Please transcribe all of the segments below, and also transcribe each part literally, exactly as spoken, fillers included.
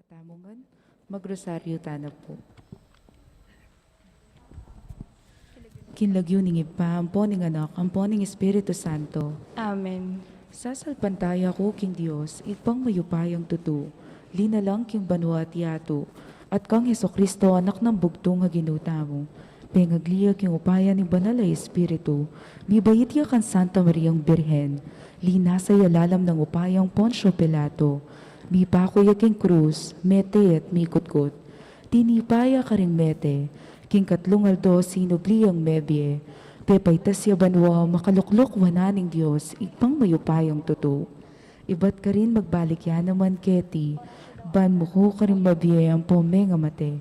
Tamu ngan, magrosaryo tana pu. King lagyu ning Ibpa, ampo ning Anak, ampo ning Espiritu Santo. Amen. Sasalpantaya ku king Dios, Ibpang mayupayang tutu, linalang king banua at yatu, at kang Jesucristo, Anak nang bugtung a Ginu tamu, pengagli ya king upaya ning Banal a Espiritu, mibait ya kang Santa Mariang Birhen, linasa ya lalam nang upayang Poncio Pilato, mipaku ya king krus, mete at mikutkut. Tinipa ya karing mete, king katlung aldo sinubli yang mebie, pepaitas ya banua, makalukluk wanan ning Dios, Ibpang mayupayang tutu. Ibat karin magbalik ya naman keti, ban muku karing mabie ampo mengamate.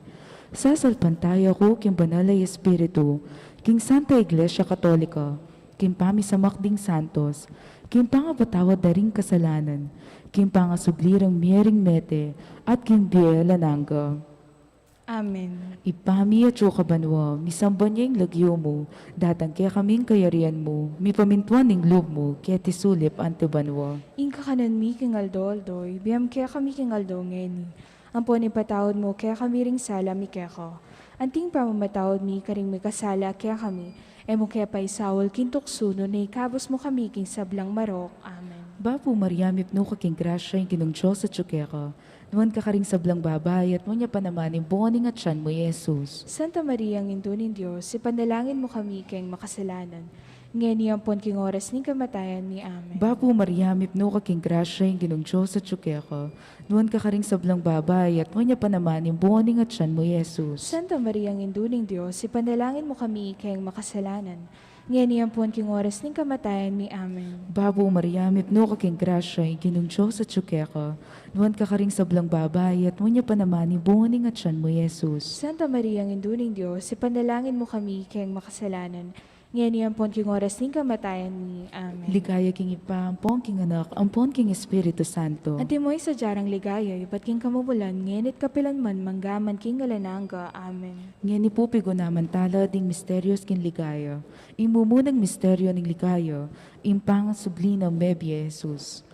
Sasalpantaya ku king Banal a Espiritu, king Santa Iglesia Katolika, king pamisamak ding santos, king pangapatawad da ring kasalanan, king pangasubli rang mie ring mete, at king bie alang angga. Amen. Ibpa mi, atsu ka banua, misamban ya ing lagyu mu, datang kekami ing kayarian mu, mipamintuan ing lub mu, keti sulip anti banua. Ing kakanan mi king aldo-aldo, ibie mu kekami king aldo ngeni. Ampon ipatawad mu kekami ring sala mi keka, anti ing pamamatawad mi karing mikasala kekami. E mu ke paisaul king tuksu, nune ikabus mu kami king sablang marok. Amen. Bapu Maria, mipnu ka king grasya, ing Ginung Dios atsu keka. Nuan ka karing sablang babai, at nuan ya pa naman ing bunga ning atian mu, i Jesus. Santa Maria, Indu ning Dios, ipanalangin mu kami keng makasalanan, ngeni ampon king oras ning kamatayan mi. Amen. Bapu Maria, mipnu ka king grasya, ing Ginung Dios atsu keka. Nuan ka karing sablang babai, at nuan ya pa naman ing bunga ning atian mu, i Jesus. Santa Maria, Indu ning Dios, ipanalangin mu kami keng makasalanan, ngeni ampon king oras ning kamatayan mi. Amen. Bapu Maria, mipnu ka king grasya, ing Ginung Dios atsu keka. Nuan ka karing sablang babai, at nuan ya pa naman ing bunga ning atian mu, i Jesus. Santa Maria, Indu ning Dios, ipanalangin mu kami keng makasalanan, ngeni ampon king oras ning kamatayan mi. Amen. Ligaya king Ibpa, ampon king Anak, ampon king Espiritu Santo. Antimo ing sadya rang ligaya, ibat king kamumulan, ngeni at kapilan man, mangga man king alang angga. Amen. Ngeni pu, pigunaman tala ding misterios king ligaya. Ing mumunang misterio ning ligaya, ing pangasubli nang mebie, i Jesus.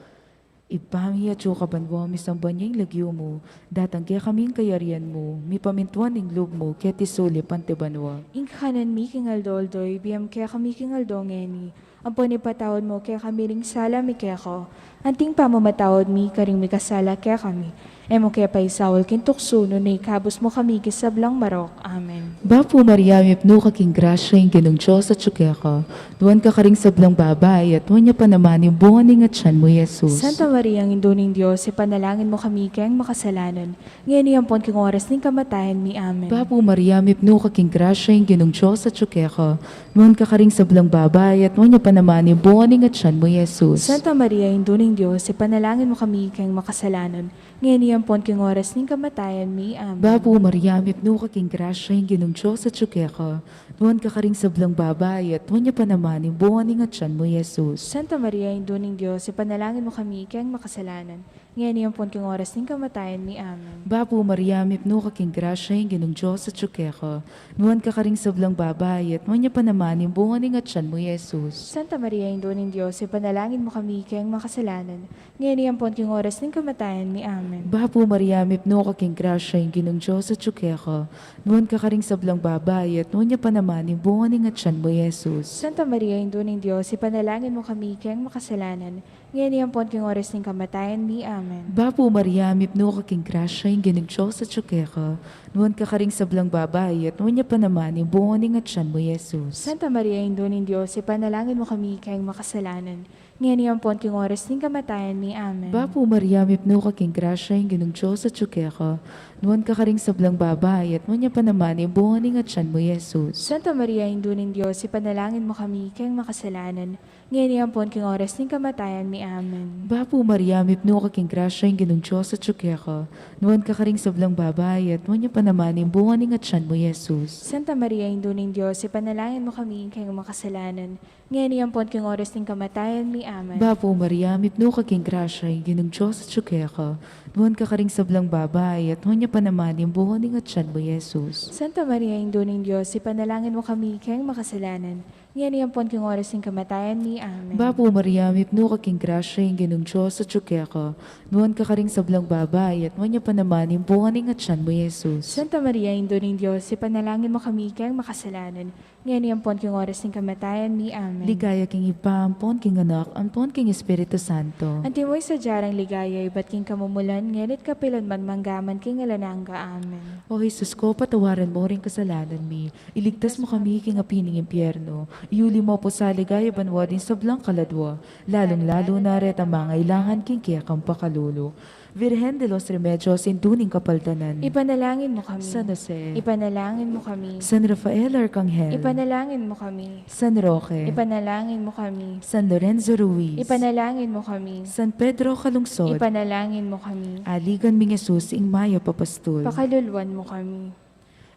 Ibpa mi, atsu ka banua, misamban ya ing lagyu mu, datang kekami ing kayarian mu, mipamintuan ing lub mu, keti sulip anti banua. Ing kakanan mi king aldo-aldo, ibie mu kekami king aldo ngeni, ampon ipatawad mu kekami ring sala mi keka, anti ing pamamatawad mi karing mikasala kekami. E mu ke paisaul king tuksu, nune ikabus mu kami king sablang marok. Amen. Bapu Maria, mipnu ka king grasya, ing Ginung Dios atsu keka. Nuan ka karing sablang babai, at nuan ya pa naman ing bunga ning atian mu, i Jesus. Santa Maria, Indu ning Dios, ipanalangin mu kami keng makasalanan, ngeni ampon king oras ning kamatayan mi. Amen. Bapu Maria, mipnu ka king grasya, ing Ginung Dios atsu keka. Nuan ka karing sablang babai, at nuan ya pa naman ing bunga ning atian mu, i Jesus. Santa Maria, Indu ning Dios, ipanalangin mu kami keng makasalanan, ngeni ampon king oras ning kamatayan mi. Amen. Bapu Maria, mipnu ka king grasya, ing Ginung Dios atsu keka. Nuan ka karing sablang babai, at nuan ya pa naman ing bunga ning atian mu, i Jesus. Santa Maria, Indu ning Dios, ipanalangin mu kami keng makasalanan, ngeni ampon king oras ning kamatayan mi. Amen. Bapu Maria, mipnu ka king grasya, ing Ginung Dios atsu keka. Nuan ka karing sablang babai, at nuan ya pa naman ing bunga ning atian mu, i Jesus. Santa Maria, Indu ning Dios, ipanalangin mu kami keng makasalanan, ngeni ampon king oras ning kamatayan mi. Amen. Bapu Maria, mipnu ka king grasya, ing Ginung Dios atsu keka. Nuan ka karing sablang babai, at nuan ya pa naman ing bunga ning atian mu, i Jesus. Santa Maria, Indu ning Dios, ipanalangin mu kami keng makasalanan, ngeni ampon king oras ning kamatayan mi. Amen. Bapu Maria, mipnu ka king grasya, ing Ginung Dios atsu keka. Nuan ka karing sablang babai, at nuan ya pa naman ing bunga ning atian mu, i Jesus. Santa Maria, Indu ning Dios, ipanalangin mu kami keng makasalanan, ngeni ampon king oras ning kamatayan mi. Amen. Bapu Maria, mipnu ka king grasya, ing Ginung Dios atsu keka. Nuan ka karing sablang babai, at nuan ya pa naman ing bunga ning atian mu, i Jesus. Santa Maria, Indu ning Dios, ipanalangin mu kami keng makasalanan, ngeni ampon king oras ning kamatayan mi. Amen. Bapu Maria, mipnu ka king grasya, ing Ginung Dios atsu keka. Nuan ka karing sablang babai, at nuan ya pa naman ing bunga ning atian mu, i Jesus. Santa Maria, Indu ning Dios, ipanalangin mu kami keng makasalanan, ngeni ampon king oras ning kamatayan mi. Amen. Bapu Maria, mipnu ka king grasya, ing Ginung Dios atsu keka. Nuan ka karing sablang babai, at nuan ya pa naman ing bunga ning atian mu, i Jesus. Santa Maria, Indu ning Dios, ipanalangin mu kami keng makasalanan, Ngeni ampon king oras ning kamatayan mi. Amen. Bapu Maria, mipnu ka king grasya, ing Ginung Dios atyu keka. Nuan ka karing sablang babai, at nuan ya pa naman ing bunga ning atyan mu, Jesus. Santa Maria, Indu ning Dios, ipanalangin mu kami keng makasalanan, ngeni ampon king oras ning kamatayan mi. Amen. Ligaya king Ibpa, ampon king Anak, ampon king Espiritu Santo. Antimo ing sadya rang ligaya, ibat king kamumulan, ngeni't kapilan man, manggaman king alang angga. Amen. O Jesus ko, patawaran mu ring kasalanan mi, iligtas mu kami king api ning impyerno, iuli mu pu sa ligaya banua ding sablang kaladua, lalung-lalu na retang mangailangan king kekang pakalulu. Virgen de los Remedios, Indu ning Kapaldanan. Ipanalangin mu kami. San Jose. Ipanalangin mu kami. San Rafael Arkanghel. Ipanalangin mu kami. San Roque. Ipanalangin mu kami. San Lorenzo Ruiz. Ipanalangin mu kami. San Pedro Calungsod. Ipanalangin mu kami. Aligan ming Jesus, ing mayap a pastul. Pakaluluan mu kami.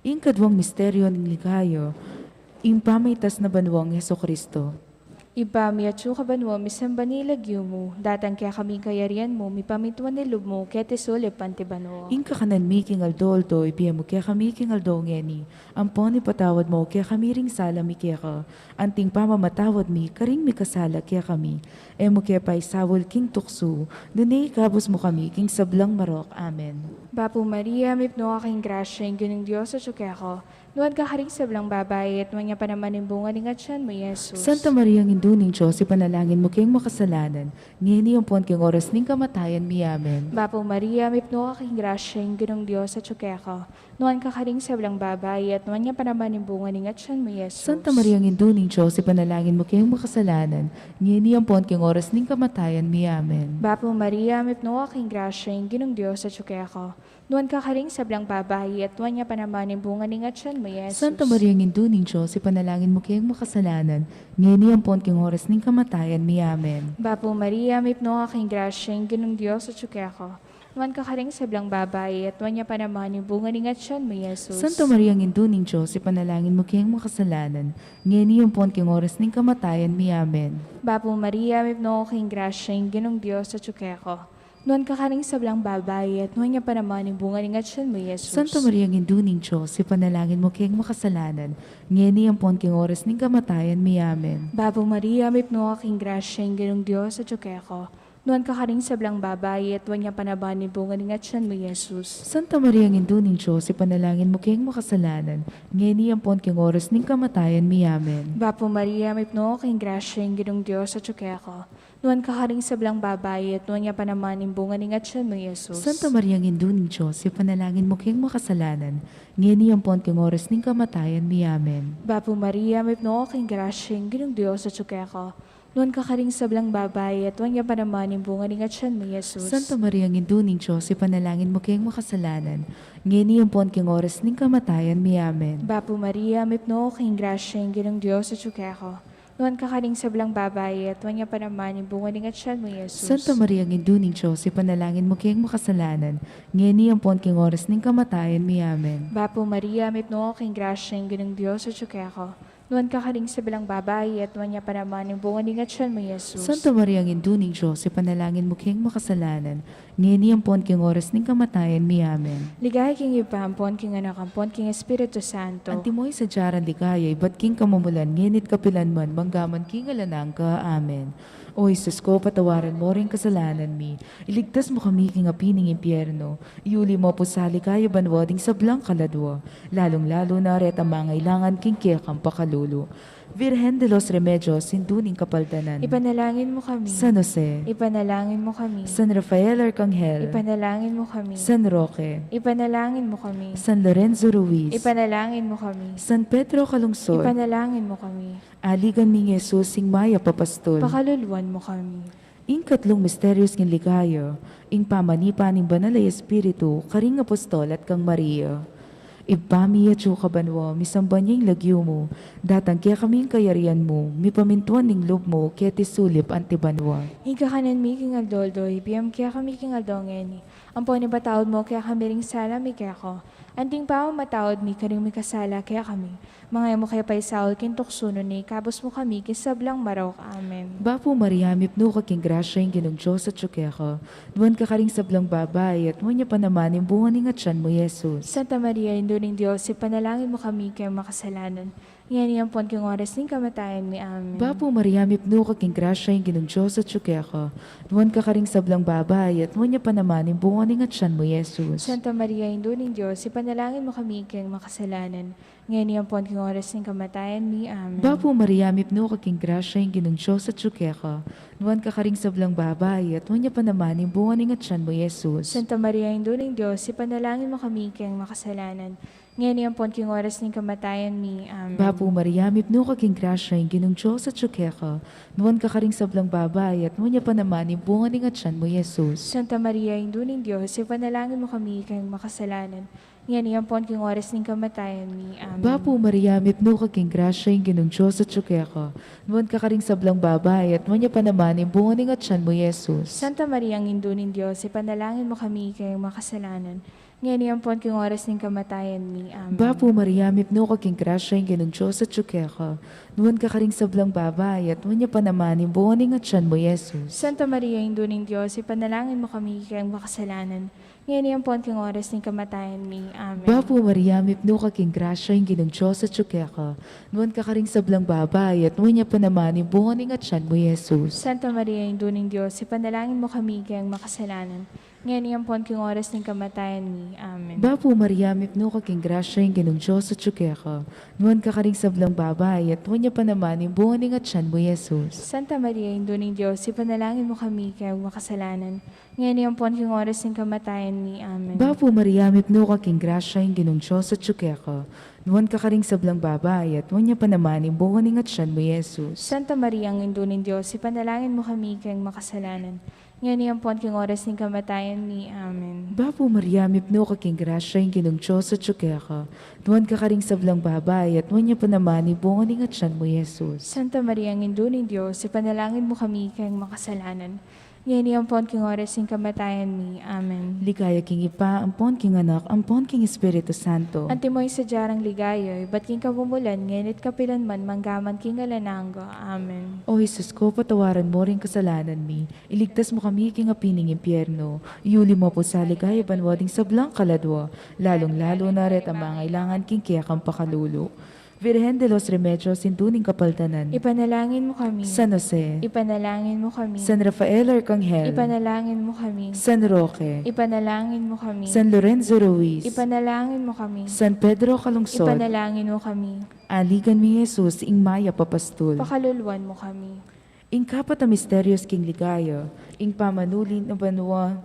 Ing kaduang misteryo ning ligaya, ing pamaitas na banwang Jesucristo. Ibpa mi, atyu ka banua, misamban ya ing lagyu mu, datang kekami ing kayarian mu, mipamintuan ing lub mu, keti sulip anti banua. Ing kakanan mi king aldo-aldo, ibie mu kekami king aldo ngeni, ampon ipatawad mu kekami ring sala mi keka, anting pamamatawad mi karing mikasala kekami. E mu ke paisaul king tuksu, nune ikabus mu kami king sablang marok. Amen. Bapu Maria, mipnu ka king grasya, ing Ginung Dios atyu keka. Nuan ka karing sablang babai, at nuan ya pa naman ing bunga ning atyan mu, Jesus. Santa Maria, Indu ning Dios, ipanalangin mu keng makasalanan, ngeni ampon king oras ning kamatayan mi. Amen. Bapu Maria, mipnu ka king grasya, ing Ginung Dios atyu keka. Nuan ka karing sablang babai, at nuan ya pa naman ing bunga ning atyan mu, Jesus. Santa Maria, Indu ning Dios, ipanalangin mu keng makasalanan, ngeni ampon king oras ning kamatayan mi. Amen. Bapu Maria, mipnu ka king grasya, ing Ginung Dios atyu keka. Nuan ka karing sablang babai, at nuan ya pa naman ing bunga ning atyan mu, Jesus. Santa Maria, Indu ning Dios, ipanalangin mu keng makasalanan, ngeni ampon king oras ning kamatayan mi. Amen. Bapu Maria, mipnu ka king grasya, ing Ginung Dios atyu keka. Nuan ka karing sablang babai, at nuan ya pa naman ing bunga ning atyan mu, Jesus. Santa Maria, Indu ning Dios, ipanalangin mu keng makasalanan, ngeni ampon king oras ning kamatayan mi. Amen. Bapu Maria, mipnu ka king grasya, ing Ginung Dios atyu keka. Nuan ka karing sablang babai, at nuan ya pa naman ing bunga ning atyan mu, Jesus. Santa Maria, Indu ning Dios, ipanalangin mu keng makasalanan, ngeni ampon king oras ning kamatayan mi. Amen. Bapu Maria, mipnu ka king grasya, ing Ginung Dios atyu keka. Nuan ka karing sablang babai, at nuan ya pa naman ing bunga ning atyan mu, Jesus. Santa Maria, Indu ning Dios, ipanalangin mu keng makasalanan, ngeni ampon king oras ning kamatayan mi. Amen. Bapu Maria, mipnu ka king grasya, ing Ginung Dios atyu keka. Nuan ka karing sablang babai, at nuan ya pa naman ing bunga ning atyan mu, Jesus. Santa Maria, Indu ning Dios, ipanalangin mu keng makasalanan, ngeni ampon king oras ning kamatayan mi. Amen. Bapu Maria, mipnu ka king grasya, ing Ginung Dios atyu keka. Nuan ka karing sablang babai, at nuan ya pa naman ing bunga ning atyan mu, Jesus. Santa Maria, Indu ning Dios, ipanalangin mu keng makasalanan, ngeni ampon king oras ning kamatayan mi. Amen. Bapu Maria, mipnu ka king grasya, ing Ginung Dios atyu keka. Nuan ka karing sablang babai, at nuan ya pa naman ing bunga ning atyan mu, Jesus. Santa Maria, Indu ning Dios, ipanalangin mu keng makasalanan, ngeni ampon king oras ning kamatayan mi. Amen. Bapu Maria, mipnu ka king grasya, ing Ginung Dios atyu keka. Nuan ka karing sablang babai, at nuan ya pa naman ing bunga ning atyan mu, Jesus. Santa Maria, Indu ning Dios, ipanalangin mu keng makasalanan, ngeni ampon king oras ning kamatayan mi. Amen. Ligaya king Ibpa, ampon king Anak, ampon king Espiritu Santo. Antimo ing sadya rang ligaya, ibat king kamumulan, ngeni't kapilan man, manggaman king alang angga. Amen. O Jesus ko, patawaran mu ring kasalanan mi, iligtas mu kami king api ning impyerno, iuli mu pu sa ligaya banua ding sablang kaladua, lalung-lalu na retang mangailangan king kekang pakalulu. Virgen de los Remedios, Indu ning Kapaldanan. Ipanalangin mu kami. San Jose. Ipanalangin mu kami. San Rafael Arkanghel. Ipanalangin mu kami. San Roque. Ipanalangin mu kami. San Lorenzo Ruiz. Ipanalangin mu kami. San Pedro Calungsod. Ipanalangin mu kami. Aligan ming Jesus, ing mayap a pastul. Pakaluluan mu kami. Ing katlung misteryus ning ligaya, ing pamanipa ning Banal a Espiritu karing apostol at kang Maria. Ibpa mi, atsu ka banua, misamban ya ing lagyu mu, datang kekami ing kayarian mu, mipamintuan ing lub mu keti sulip anti banua. Ing kakanan mi king aldo-aldo, ibie mu kekami king aldo ngeni, ampon ipatawad mu kekami ring sala mi keka, anting pamamatawad mi karing mikasala kekami. Manga e mu ke paisaul king tuksu, nune ikabus mu kami king sablang marok. Amen. Bapu Maria, mipnu ka king grasya, ing Ginung Dios atyu keka. Nuan ka karing sablang babai, at nuan ya pa naman ing bunga ning atyan mu, Jesus. Santa Maria, Indu ning Dios, ipanalangin mu kami keng makasalanan, Ngeni ampon king oras ning kamatayan mi. Amen. Bapu Maria, mipnu ka king grasya, ing Ginung Dios atyu keka. Nuan ka karing sablang babai, at nuan ya pa naman ing bunga ning atyan mu, Jesus. Santa Maria, Indu ning Dios, ipanalangin mu kami king makasalanan, ngeni ampon king oras ning kamatayan mi. Amen. Bapu Maria, mipnu ka king grasya, ing Ginung Dios atyu keka. Nuan ka karing sablang babai, at nuan ya pa naman ing bunga ning atyan mu, Jesus. Santa Maria, Indu ning Dios, ipanalangin mu kami king makasalanan, ngeni ampon king oras ning kamatayan mi. Amen. Bapu Maria, mipnu ka king grasya, ing Ginung Dios atyu keka. Nuan ka karing sablang babai, at nuan ya pa naman ing bunga ning atyan mu, Jesus. Santa Maria, Indu ning Dios, ipanalangin mu kami king makasalanan, ngeni ampon king oras ning kamatayan mi. Amen. Bapu Maria, mipnu ka king grasya, ing Ginung Dios atyu keka. Nuan ka karing sablang babai, at nuan ya pa naman ing bunga ning atyan mu, Jesus. Santa Maria, Indu ning Dios, ipanalangin mu kami king makasalanan, ngeni ampon king oras ning kamatayan mi. Amen. Bapu Maria, mipnu ka king grasya, ing Ginung Dios atyu keka. Nuan ka karing sablang babai, at nuan ya pa naman ing bunga ning atyan mu, Jesus. Santa Maria, Indu ning Dios, ipanalangin mu kami king makasalanan, ngeni ampon king oras ning kamatayan mi. Amen. Bapu Maria, mipnu ka king grasya, ing Ginung Dios atyu keka. Nuan ka karing sablang babai, at nuan ya pa naman ing bunga ning atyan mu, Jesus. Santa Maria, Indu ning Dios, ipanalangin mu kami king makasalanan, ngeni ampon king oras ning kamatayan mi. Amen. Bapu Maria, mipnu ka king grasya, ing Ginung Dios atyu keka. Nuan ka karing sablang babai, at nuan ya pa naman ing bunga ning atyan mu, Jesus. Santa Maria, Indu ning Dios, ipanalangin mu kami king makasalanan, ngeni ampon king oras ning kamatayan mi. Amen. Bapu Maria, mipnu ka king grasya, ing Ginung Dios atyu keka. Nuan ka karing sablang babai, at nuan ya pa naman ing bunga ning atyan mu, Jesus. Santa Maria, Indu ning Dios, ipanalangin mu kami king makasalanan, ngeni ampon king oras ning kamatayan mi. Amen. Bapu Maria, mipnu ka king grasya, ing Ginung Dios atyu keka. Nuan ka karing sablang babai, at nuan ya pa naman ing bunga ning atyan mu, Jesus. Santa Maria, Indu ning Dios, ipanalangin mu kami king makasalanan, ngeni ampon king oras ning kamatayan mi. Amen. Ligaya king Ibpa, ampon king Anak, ampon king Espiritu Santo. Antimo ing sadya nang ligaya, ibat king kamumulan, ngeni't kapilan man, manggaman king alang angga. Amen. O Jesus ku, patawaran mu ring kasalanan mi, iligtas mu kami king api ning impyerno, iuli mu pu sa ligaya banua ding sablang kaladua, lalung-lalu na retang mangailangan king kekang pakalulu. Virgen de los Remedios, Indu ning Kapaldanan. Ipanalangin mu kami. San Jose. Ipanalangin mu kami. San Rafael Arkanghel. Ipanalangin mu kami. San Roque. Ipanalangin mu kami. San Lorenzo Ruiz. Ipanalangin mu kami. San Pedro Calungsod. Ipanalangin mu kami. Aligan mi Jesus, ing mayap a pastul. Pakaluluan mu kami. Ing kapat a misterios king ligaya, ing pamanuli na banua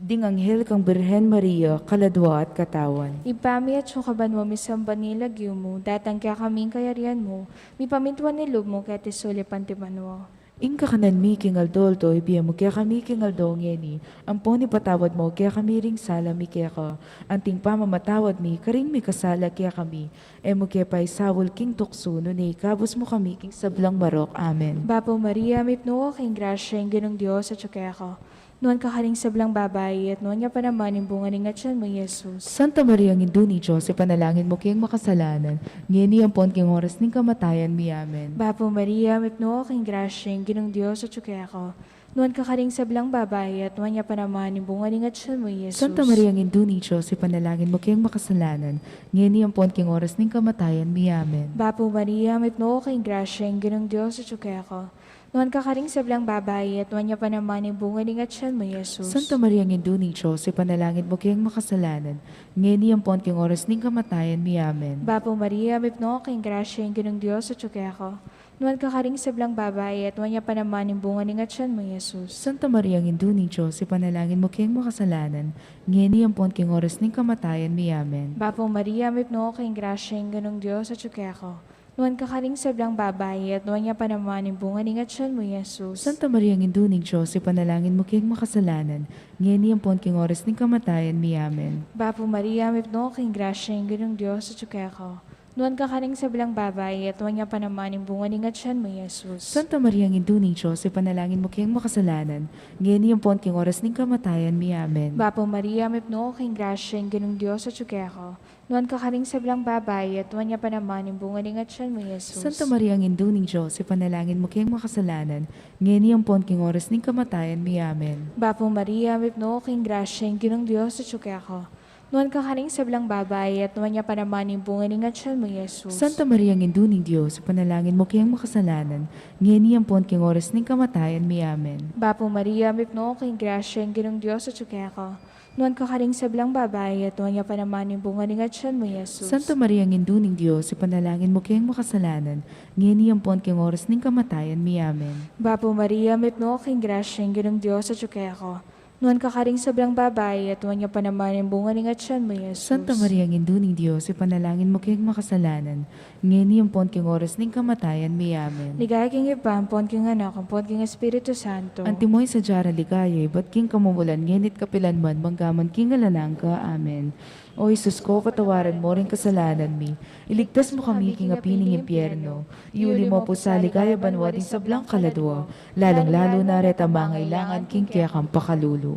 ding anghel kang Birhen Maria, kaladua at katawan. Ibpa mi atsu ka banua, misamban ya ing lagyu mu, datang kekami ing kayarian mu, mipamintuan ing lub mu keti sulip anti banua. Ing kakanan mi king aldo-aldo ibie mu kekami king aldo ngeni, ampon ipatawad mu kekami ring sala mi keka, anting pamamatawad mi karing mikasala kekami, e mu ke paisaul king tuksu, nune ikabus mu kami king sablang marok. Amen. Bapu Maria, mipnu ka king grasya, ing Ginung Dios atsu keka. Nuan ka karing sablang babai, at nuan ya pa naman ing bunga ning atyan mu, Jesus. Santa Maria, Indu ning Dios, ipanalangin mu keng makasalanan, ngeni ampon king oras ning kamatayan mi. Amen. Bapu Maria, mipnu ka king grasya, ing Ginung Dios atsu keka. Nuan ka karing sablang babai, at nuan ya pa naman ing bunga ning atyan mu, Jesus. Santa Maria, Indu ning Dios, ipanalangin mu keng makasalanan, ngeni ampon king oras ning kamatayan mi. Amen. Bapu Maria, mipnu ka king grasya, ing Ginung Dios atsu keka. Nuan ka karing sablang babai, at nuan ya pa naman ing bunga ning atyan mu, Jesus. Santa Maria, Indu ning Dios, ipanalangin mu keng makasalanan, ngeni ampon king oras ning kamatayan mi. Amen. Bapu Maria, mipnu ka king grasya, ing Ginung Dios atsu keka. Nuan ka karing sablang babai, at nuan ya pa naman ing bunga ning atyan mu, Jesus. Santa Maria, Indu ning Dios, ipanalangin mu keng makasalanan, ngeni ampon king oras ning kamatayan mi. Amen. Bapu Maria, mipnu ka king grasya, ing Ginung Dios atsu keka. Nuan ka karing sablang babai, at nuan ya pa naman ing bunga ning atyan mu, Jesus. Santa Maria, Indu ning Dios, ipanalangin mu keng makasalanan, ngeni ampon king oras ning kamatayan mi. Amen. Bapu Maria, mipnu ka king grasya, ing Ginung Dios atsu keka. Nuan ka karing sablang babai, at nuan ya pa naman ing bunga ning atyan mu, Jesus. Santa Maria, Indu ning Dios, ipanalangin mu keng makasalanan, ngeni ampon king oras ning kamatayan mi. Amen. Bapu Maria, mipnu ka king grasya, ing Ginung Dios atsu keka. Nuan ka karing sablang babai, at nuan ya pa naman ing bunga ning atyan mu, Jesus. Santa Maria, Indu ning Dios, ipanalangin mu keng makasalanan, ngeni ampon king oras ning kamatayan mi. Amen. Bapu Maria, mipnu ka king grasya, ing Ginung Dios atsu keka. Nuan ka karing sablang babai, at nuan ya pa naman ing bunga ning atian mu, Jesus. Santa Maria, Indu ning Dios, ipanalangin mu keng makasalanan, ngeni ampon king oras ning kamatayan mi. Amen. Bapu Maria, mipnu ka king grasya, ing Ginung Dios atyu keka. Nuan ka karing sablang babai, at nuan ya pa naman ing bunga ning atian mu, Jesus. Santa Maria, Indu ning Dios, ipanalangin mu keng makasalanan, ngeni ampon king oras ning kamatayan mi. Amen. Bapu Maria, mipnu ka king grasya, ing Ginung Dios atyu keka. Nuan ka karing sablang babai, at nuan ya pa naman ing bunga ning atian mu, Jesus. Santa Maria, Indu ning Dios, ipanalangin mu keng makasalanan, ngeni ampon king oras ning kamatayan mi. Amen. Ligaya king Ibpa, ampon king Anak, ampon king Espiritu Santo. Antimo ing sadya rang ligaya, ibat king kamumulan, ngeni't kapilan man, manggaman king alang angga. Amen. O Jesus ko, patawaran mu ring kasalanan mi, iligtas mu kami king api ning impyerno, iuli mu pu sa ligaya banua ding sablang kaladua, lalung-lalu na retang mangailangan king kekang pakalulu.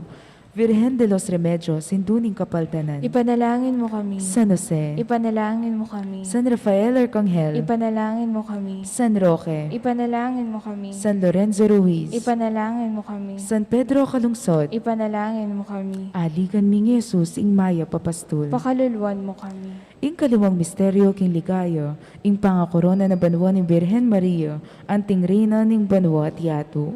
Virgen de los Remedios, Indu ning Kapaldanan. Ipanalangin mu kami. San Jose. Ipanalangin mu kami. San Rafael Arcangel. Ipanalangin mu kami. San Roque. Ipanalangin mu kami. San Lorenzo Ruiz. Ipanalangin mu kami. San Pedro Calungsod. Ipanalangin mu kami. Aligan mi nang Jesus, ing mayap a pastul. Pakaluluan mu kami. Ing kalimang misteryo king ligaya, ing pangakorona na banua ning Birhen Maria, anting Reyna ning banua at yatu.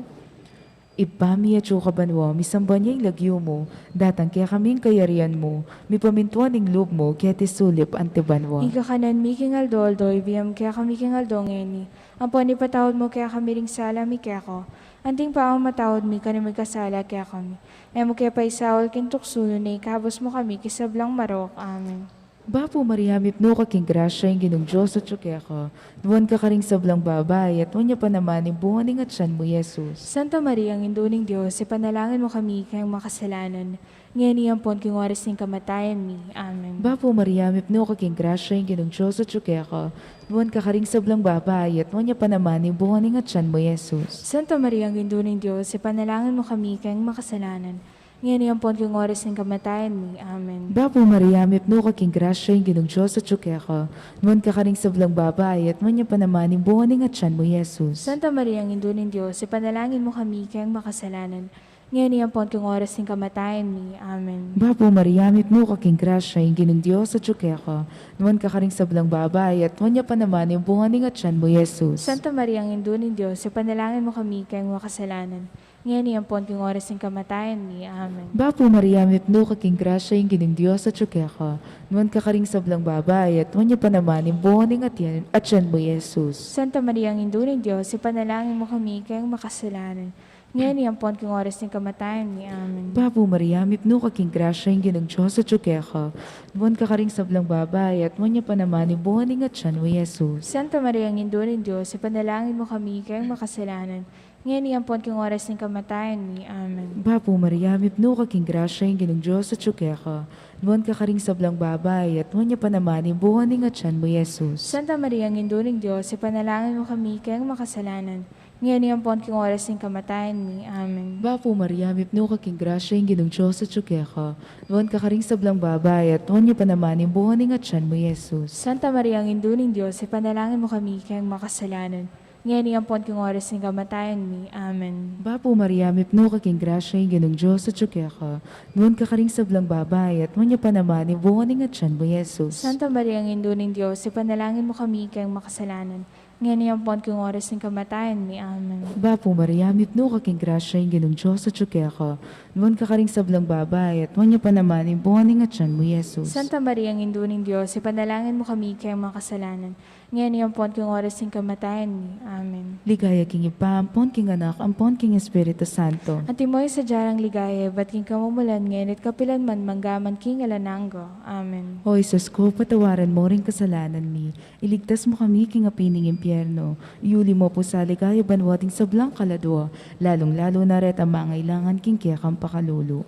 Ibpa mi atsu ka banua, misamban ya ing lagyu mu, datang kekami ing kayarian mu, mipamintuan ing lub mu, keti sulip anti banua. Ing kakanan mi king aldo-aldo, ibie mu kekami king aldo ngeni, ampon ipatawad mu kekami ring sala mi keka, anting pamamatawad mi karing mikasala kekami. E mu ke paisaul king tuksu, nune ikabus mu kami king sablang marok. Amen. Bapu Maria, mipnu ka king grasya, ing Ginung Dios atyu keka. Nuan ka karing sablang babai, at nuan ya pa naman ing bunga ning atian mu, Jesus. Santa Maria, Indu ning Dios, ipanalangin mu kami keng makasalanan, ngeni ampon king oras ning kamatayan mi. Amen. Bapu Maria, mipnu ka king grasya, ing Ginung Dios atyu keka. Nuan ka karing sablang babai, at nuan ya pa naman ing bunga ning atian mu, Jesus. Santa Maria, Indu ning Dios, ipanalangin mu kami keng makasalanan, ngeni ampon king oras ning kamatayan mi. Amen. Bapu Maria, mipnu ka king grasya, ing Ginung Dios atyu keka. Nuan ka karing sablang babai, at nuan ya pa naman ing bunga ning atian mu, Jesus. Santa Maria, Indu ning Dios, ipanalangin mu kami keng makasalanan, ngeni ampon king oras ning kamatayan mi. Amen. Bapu Maria, mipnu ka king grasya, ing Ginung Dios atyu keka. Nuan ka karing sablang babai, at nuan ya pa naman ing bunga ning atian mu, Jesus. Santa Maria, Indu ning Dios, ipanalangin mu kami keng makasalanan, ngeni ampon king oras ning kamatayan mi. Amen. Bapu Maria, mipnu ka king grasya, ing Ginung Dios atyu keka. Nuan ka karing sablang babai, at nuan ya pa naman ing bunga ning atian, atian mu, Jesus. Santa Maria, Indu ning Dios, ipanalangin mu kami keng makasalanan, ngeni ampon king oras ning kamatayan mi. Amen. Bapu Maria, mipnu ka king grasya, ing Ginung Dios atyu keka. Nuan ka karing sablang babai, at nuan ya pa naman ing bunga ning atian mu, Jesus. Santa Maria, Indu ning Dios, ipanalangin mu kami keng makasalanan, ngeni ampon king oras ning kamatayan mi. Amen. Bapu Maria, mipnu ka king grasya, ing Ginung Dios atyu keka. Nuan ka karing sablang babai, at nuan ya pa naman ing bunga ning atian mu, Jesus. Santa Maria, Indu ning Dios, ipanalangin mu kami keng makasalanan, ngeni ampon king oras ning kamatayan mi. Amen. Bapu Maria, mipnu ka king grasya, ing Ginung Dios atyu keka. Nuan ka karing sablang babai, at nuan ya pa naman ing bunga ning atian mu, Jesus. Santa Maria, Indu ning Dios, ipanalangin mu kami keng makasalanan, ngeni ampon king oras ning kamatayan mi. Amen. Bapu Maria, mipnu ka king grasya, ing Ginung Dios atyu keka. Nuan ka karing sablang babai, at nuan ya pa naman ing bunga ning atian mu, Jesus. Santa Maria, Indu ning Dios, ipanalangin mu kami keng makasalanan, ngeni ampon king oras ning kamatayan mi. Amen. Bapu Maria, mipnu ka king grasya, ing Ginung Dios atyu keka. Nuan ka karing sablang babai, at nuan ya pa naman ing bunga ning atian mu, Jesus. Santa Maria, Indu ning Dios, ipanalangin mu kami keng makasalanan, ngeni ampon king oras ning kamatayan mi. Amen. Ligaya king Ibpa, ampon king Anak, ampon king Espiritu Santo. Antimo ing sadya rang ligaya, ibat king kamumulan, ngeni't kapilan man, manggaman king alang angga. Amen. O Jesus ko, patawaran mu ring kasalanan mi, iligtas mu kami king api ning impyerno, iuli mu pu sa ligaya banua ding sablang kaladua, lalung-lalu na retang mangailangan king kekang pakalulu.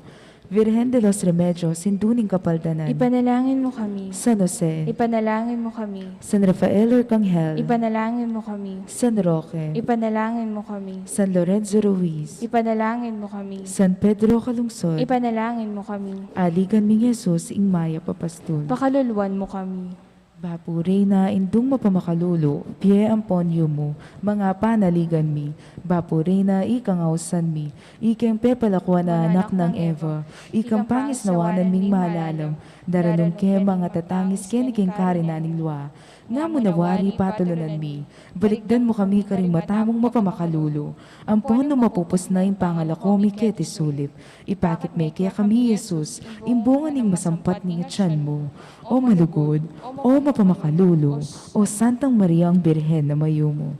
Virgen de los Remedios, Indu ning Kapaldanan. Ipanalangin mu kami. San Jose. Ipanalangin mu kami. San Rafael Arcangel. Ipanalangin mu kami. San Roque. Ipanalangin mu kami. San Lorenzo Ruiz. Ipanalangin mu kami. San Pedro Calungsod. Ipanalangin mu kami. Aligan mi nang Jesus, ing mayap a pastul. Pakaluluan mu kami. Bapu Reyna, Indung mapamakalulu, bie ampon yumu, manga panaligan mi. Bapu Reyna, ikang ausan mi, ikeng pepalakuan a anak nang Eva, ikang pangisnawanan ming malalam, daralung ke mangatatangis keni king karinan ning lua. Nga mu na wari patulunan mi, balikdan mu kami karing mata mung mapamakalulu, ampon nung mapupus na ing pangalako mi keti sulip, ipakit me kekami i Jesus, ing bunga ning masampat ning atian mu. O malugud, o mapamakalulu, o Santang Mariang Birhen a mayumu.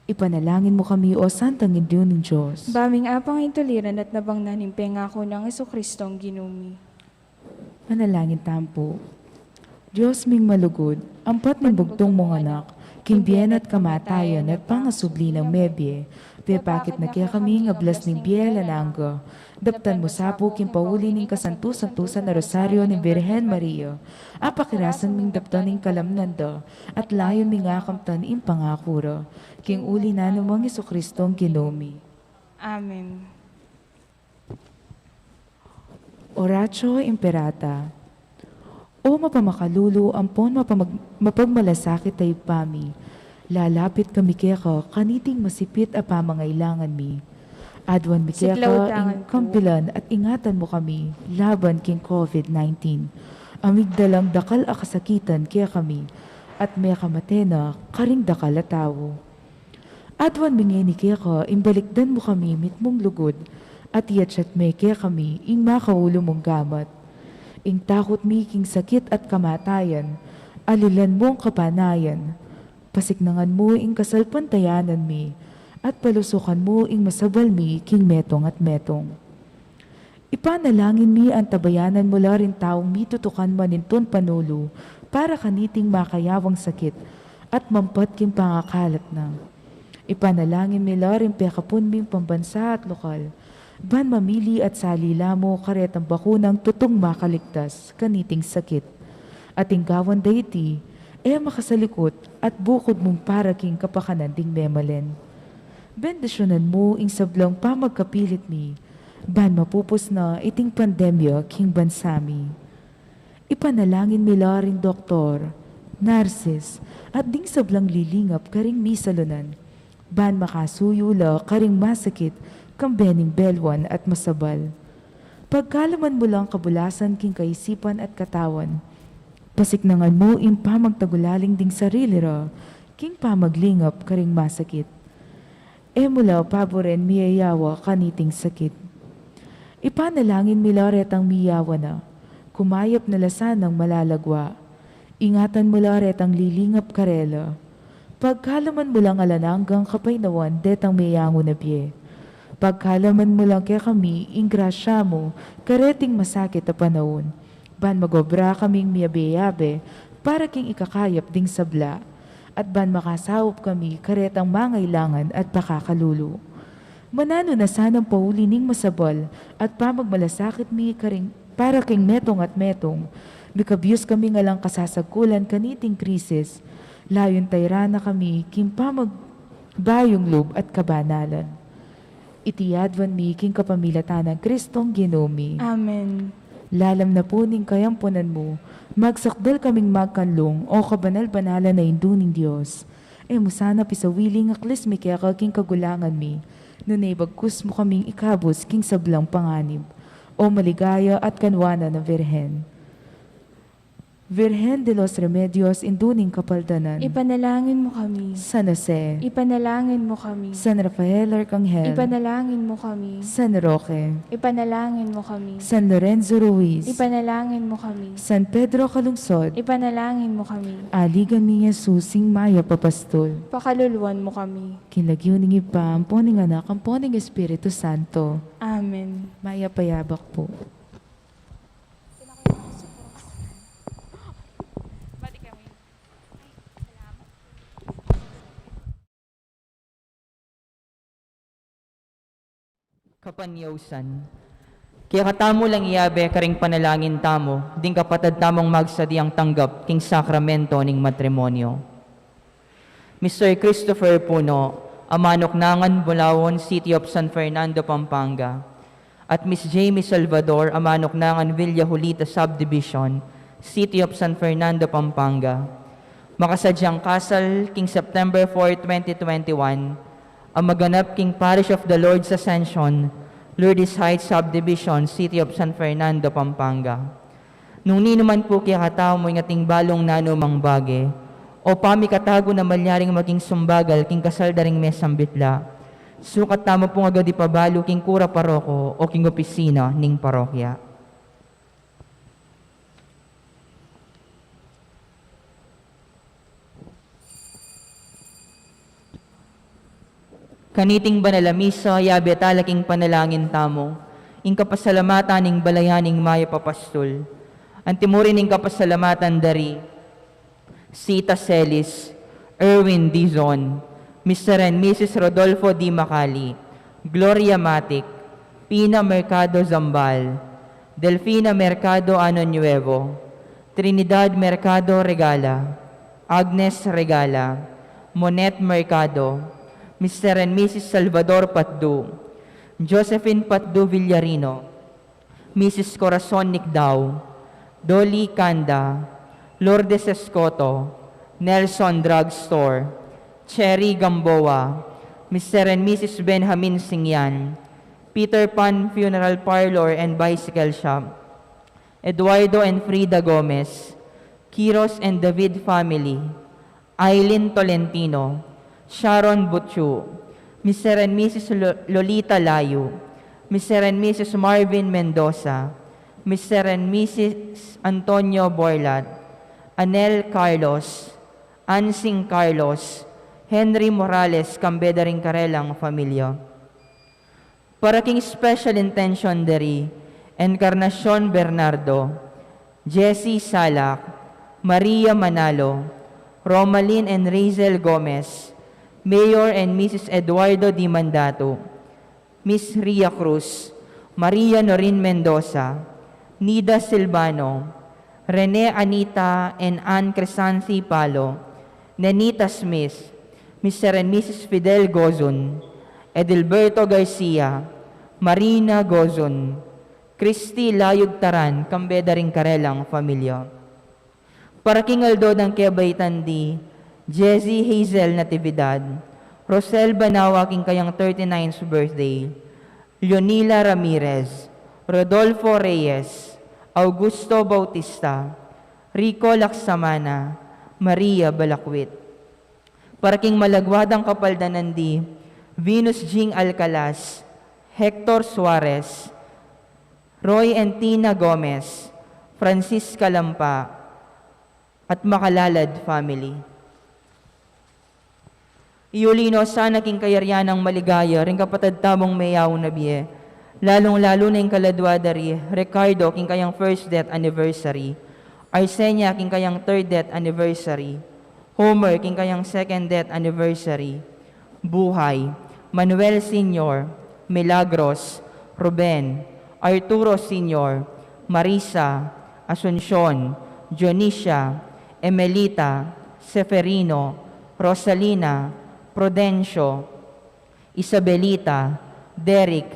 Ipanalangin mu kami, o Santang Indu ning Dios. Ba ming apang intuliran at nabangnan ing pengaku nang Jesucristong Ginu mi. Manalangin tamu pu. Dios ming malugud, ampat ning bugtung mung anak, king bie na at kamatayan at pangasubli nang mebie, pepakit na kekami ing ablas ning bie alang angga. Daptan mu sa pu king pauli ning kasantu-santusan a Rosario ning Birhen Maria, apakirasan ming daptan ing kalamnan da, at layun ming akamtan ing pangaku ra. King uli na nang Jesucristong Ginu mi. Amen. Oratio Imperata. O mapamakalulu ampon mapamag-, mapagmalasakit a Ibpa mi, lalapit kami keka kaniting masipit a pamangailangan mi. Aduan mi keka ing kampilan at ingatan mu kami laban king COVID nineteen. A migdalang dakal a kasakitan kekami, at mekamate na karing dakal a tau. Aduan mi ngeni keka ing balikdan mu kami mitmung lugud, at iatsat me kekami ing makaulu mung gamat. Ing takut mi king sakit at kamatayan, alilan mung kapanayan, pasiknangan mu ing kasalpantayanan mi, at palusukan mu ing masabal mi king metung at metung. Ipanalangin mi antabayanan mu la ring taung mitutukan manintun panulu para kaniting makayawang sakit at mampat king pangakalat na. Ipanalangin mi la ring pekapun ming pambansa at lokal, ban mamili at salila mu karetang bakunang tutung makaligtas kaniting sakit. At ing gawan da iti, e makasalikut at bukud mung para king kapakanan ding memalen. Bendisyunan mu ing sablang pamagkapilit mi, ban mapupus na iting pandemya king bansa mi. Ipanalangin mi la ring doktor, narsis, at ding sablang lilingap karing misalunan, ban makasuyu la karing masakit, kambe ning belwan at masabal. Pagkaluman mu lang kabulasan king kaisipan at katawan, pasiknangan mu ing pamagtagulaling ding sarili ra, king pamaglingap karing masakit. E mu la paburen miyayawa kaniting sakit. Ipanalangin mi la retang miyawa na, kumayap na la sanang malalagwa. Ingatan mu la retang lilingap karela. Pagkaluman mu lang alang anggang kapaynawan detang meyangu na bie. Pagkaluman mu lang kekami ing grasya mu kareting masakit a panaun, ban magobra kaming miyabe-yabe para king ikakayap ding sabla, at ban makasaup kami karetang mangailangan at pakakalulu. Mananu na sanang pauli ning masabal at pamagmalasakit mi karing, para king metung at metung, mikabyus kami ngan lang kasasagkulan kaniting krisis, layun tayran na kami king pamagbayung lub at kabanalan. Iti aduan mi king kapamilatan nang Kristong Ginu mi. Amen. Lalam na pu ning kayampunan mu, magsakdal kaming magkanlung, o kabanal-banalan a Indu ning Dios. E mu sana pisawili ing aklis mi keka king kagulangan mi, nune bagkus mu kaming ikabus king sablang panganib, o maligaya at kanwanan a Birhen. Virgen de los Remedios, Indu ning Kapaldanan. Ipanalangin mu kami. San Jose. Ipanalangin mu kami. San Rafael Arkanghel. Ipanalangin mu kami. San Roque. Ipanalangin mu kami. San Lorenzo Ruiz. Ipanalangin mu kami. San Pedro Calungsod. Ipanalangin mu kami. Aligan mi Jesus, ing mayap a pastul. Pakaluluan mu kami. King lagyu ning Ibpa, ampo ning Anak, ampo ning Espiritu Santo. Amen. Mayap a yabak pu. Kapanyausan. Kekatamu lang yabe karing panalangin tamu, ding kapatad tamung magsadiang tanggap king sakramento ning matrimonyo. Mister Christopher Puno, a manuknangan Bulaon, City of San Fernando, Pampanga, at Miss Jamie Salvador, a manuknangan Villa Julita Subdivision, City of San Fernando, Pampanga. Makasadyang kasal king September four, twenty twenty-one, a maganap king Parish of the Lord's Ascension, Lourdes Heights Subdivision, City of San Fernando, Pampanga. Nung ninuman pu kekatamu ing ating balung nanumang bage, o pamikatagu na malyaring maging sumbagal king kasal da ring mesang bitla, sukat tamu pung agad ipabalu king kura paroko o king opisina ning parokya. Kaniting banal a misa, yabe tala king panalangin tamu ing kapasalamatan ning balayan ning mayap a pastul. Antimurin ing kapasalamatan da ri Sita Celis, Erwin Dizon, Mister and Missus Rodolfo D. Macali, Gloria Matic, Pina Mercado Zambal, Delfina Mercado Ano Nuevo, Trinidad Mercado Regala, Agnes Regala, Monet Mercado, Mister and Missus Salvador Patdu, Josephine Patdu Villarino, Missus Corazon Nicdao, Dolly Canda, Lourdes Escoto, Nelson Drugstore, Cherry Gamboa, Mister and Missus Benjamin Singyan, Peter Pan Funeral Parlor and Bicycle Shop, Eduardo and Frida Gomez, Kiros and David family, Aileen Tolentino, Sharon Butchu, Mister and Missus Lo-, Lolita Layu, Mister and Missus Marvin Mendoza, Mister and Missus Antonio Borlat, Anel Carlos, Ansing Carlos, Henry Morales, kambe da ring karelang familia. Para king special intention da ri Encarnacion Bernardo, Jessie Salak, Maria Manalo, Romalyn and Razel Gomez, Mayor and Missus Eduardo D. Mandato, Miss Ria Cruz, Maria Norin Mendoza, Nida Silvano, Rene Anita and Ann Crisanthi Palo, Nenita Smith, Mister and Missus Fidel Gozun, Edilberto Garcia, Marina Gozun, Christy Layug Taran, kambe da ring karelang familia. Para king aldo dang kebaitan di Jezzy Hazel Natividad, Rosel Banawa king kayang thirty-ninth birthday, Leonila Ramirez, Rodolfo Reyes, Augusto Bautista, Rico Laksamana, Maria Balakwit. Para king malagwa dang kapaldanan di Venus Jing Alcalas, Hector Suarez, Roy and Tina Gomez, Francisca Lampa, at Makalalad family. Iuli no sana king kayarian nang maligaya ring kapatad tamung meyaun a bie, lalung-lalu na ing kaladwa da ri Ricardo king kayang first death anniversary, Arsenia king kayang third death anniversary, Homer king kayang second death anniversary, Buhay, Manuel Senior, Milagros, Ruben, Arturo Senior, Marisa, Asuncion, Dionisia, Emelita, Seferino, Rosalina, Prudencio, Isabelita, Derek,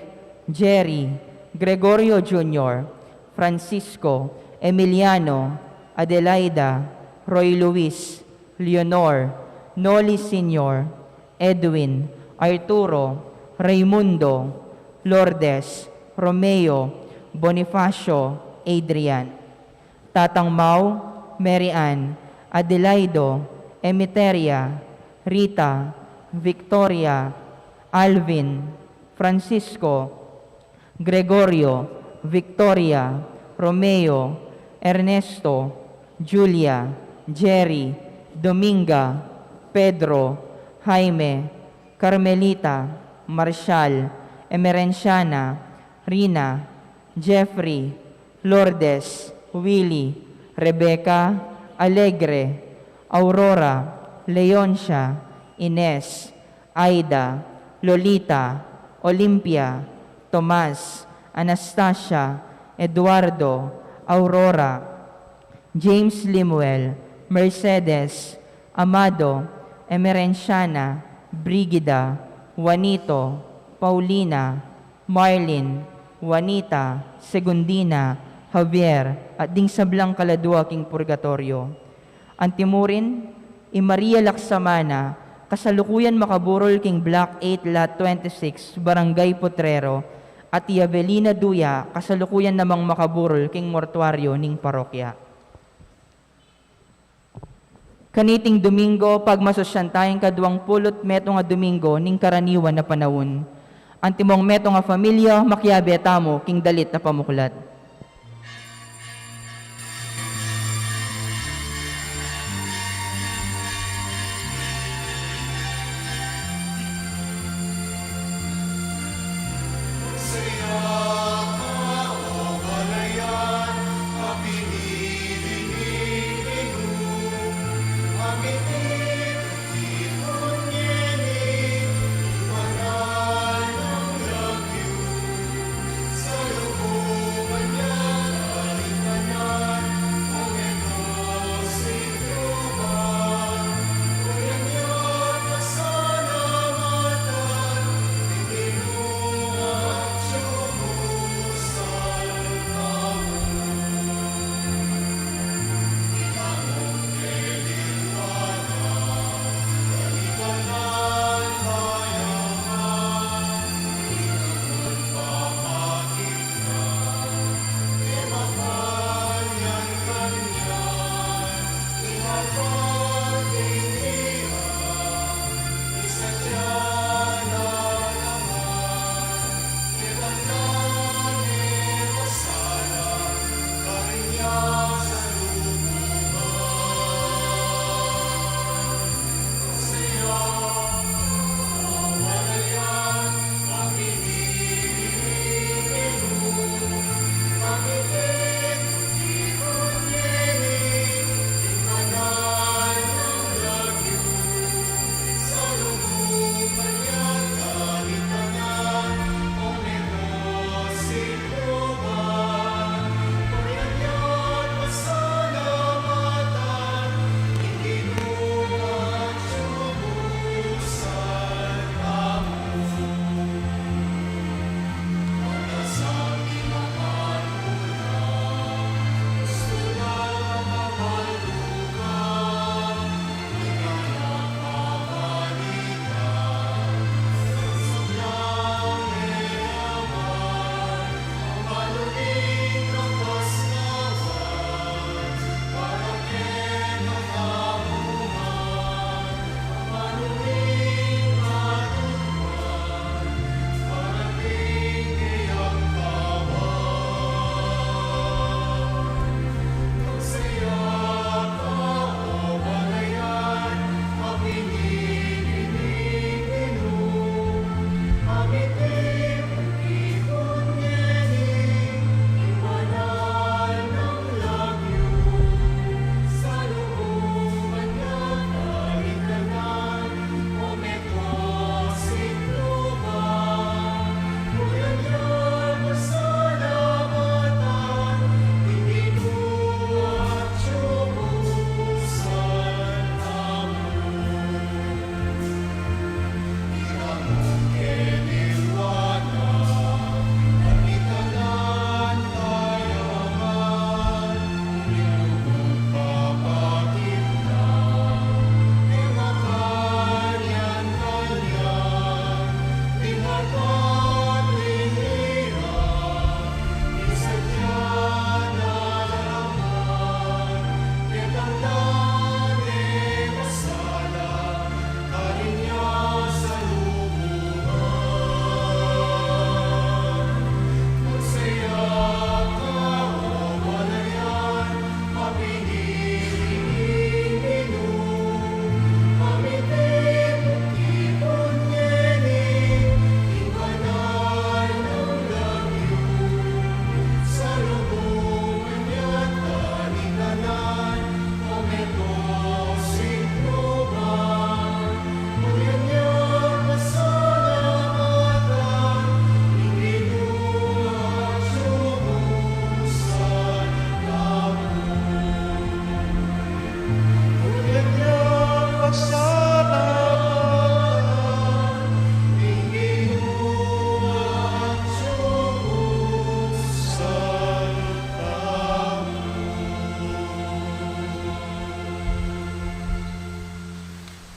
Jerry, Gregorio Junior, Francisco, Emiliano, Adelaida, Roy Luis, Leonor, Noli Senior, Edwin, Arturo, Raimundo, Lourdes, Romeo, Bonifacio, Adrian. Tatang Mau, Mary Ann, Adelaido, Emiteria, Rita, Victoria, Alvin, Francisco, Gregorio, Victoria, Romeo, Ernesto, Julia, Jerry, Dominga, Pedro, Jaime, Carmelita, Marshall, Emerenciana, Rina, Jeffrey, Lourdes, Willy, Rebecca, Alegre, Aurora, Leoncia, Ines, Aida, Lolita, Olympia, Tomas, Anastasia, Eduardo, Aurora, James Limuel, Mercedes, Amado, Emerenciana, Brigida, Juanito, Paulina, Marlin, Juanita, Segundina, Javier, at ding sablang kaladua king purgatoryo. Antimurin, i Maria Laksamana, kasalukuyan makaburol king Block eight, Lot twenty-six, Barangay Potrero, at i Avelina Duya, kasalukuyan namang makaburol king mortuaryo ning parokya. Kaniting Domingo, pagmasusyan tayang kaduang pulu't metung a Domingo ning karaniwan a panaun. Antimong metung a familia, makiabe tamu king dalit a pamuklat.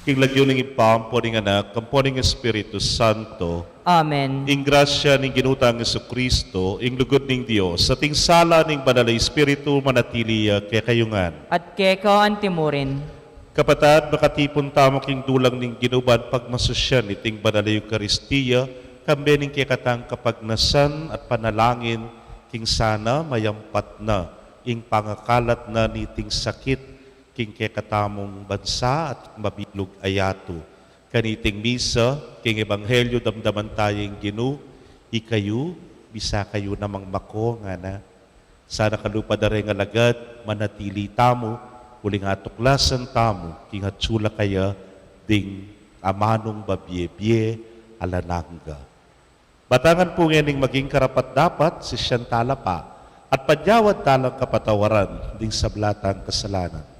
King lagyu ning Ibpa, ampo ning Anak, ampo ning Espiritu Santo. Amen. Ing grasya ning Ginu tang Jesucristo, ing lugud ning Dios, at ing sala ning Banal a Espiritu, manatili ya kekayu ngan. At keka antimurin. Kapatad, makatipun tamu king dulang ning Ginu ban pagmasusyan iting Banal a Eukaristia, kambe ning kekatang kapagnasan at panalangin, king sana mayampat na ing pangakalat na niting sakit king kekatamung bansa at mabilug a yatu. Kaniting misa, king ebanghelyu damdaman taya ing Ginu, ikayu, bisa kayu namang mako, ngana. Sana kalupa da reng alagad, manatili tamu, uling atuklasan tamu, king atsu la kaya ding amanung mabie-bie alang angga. Batangan pu ngening maging karapat-dapat, sisian tala pa, at padyawad talang kapatawaran ding sabla tang kasalanan.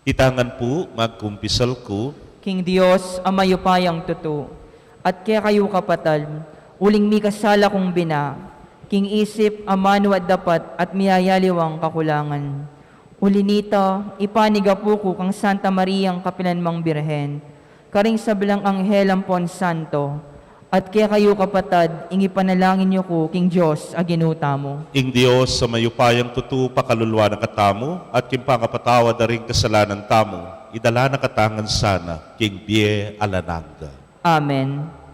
Itangan pu, magkumpisal ku. King Dios a mayupayang tutu, at kekayu kapatad, uling mikasala kung bina, king isip, amanu at dapat, at miyayaliwang kakulangan. Uli nita, ipanigapu ku kang Santa Mariang kapilanmang Birhen, karing sablang anghel ampon santo, at kekayu kapatad, ing ipanalangin yu ku king Dios a Ginu tamu. Ing Dios a mayupayang tutu pakaluluan na katamu, at king pangapatawad da ring kasalanan tamu, idala na katamu ngan sana king bie alang angga. Amen.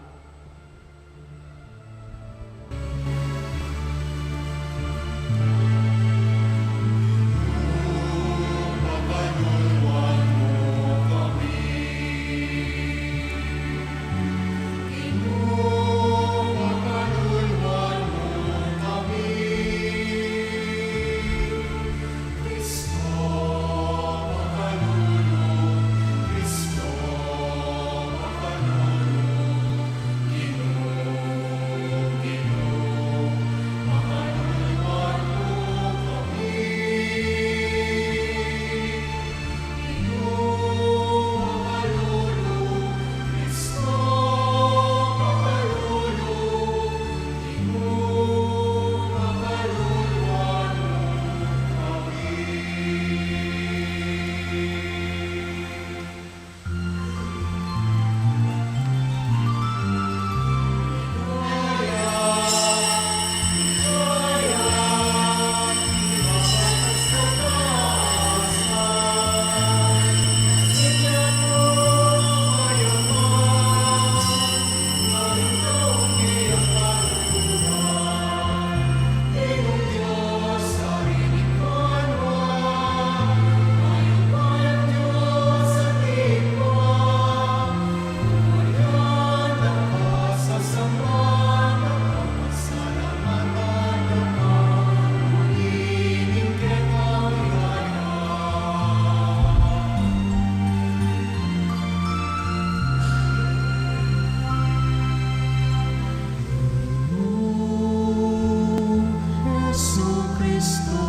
Jesucristo,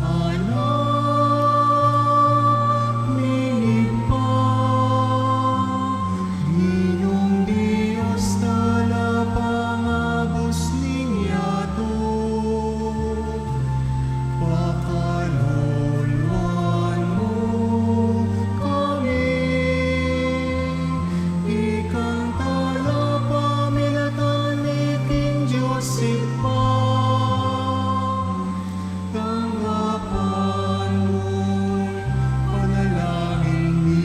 Anak ning Ibpa, Ginung Dios talapangabus ning yatu, pakaluluan mu kami, ikang talapamilatan mi king Dios Ibpa. Tanggapan mu panalangin mi.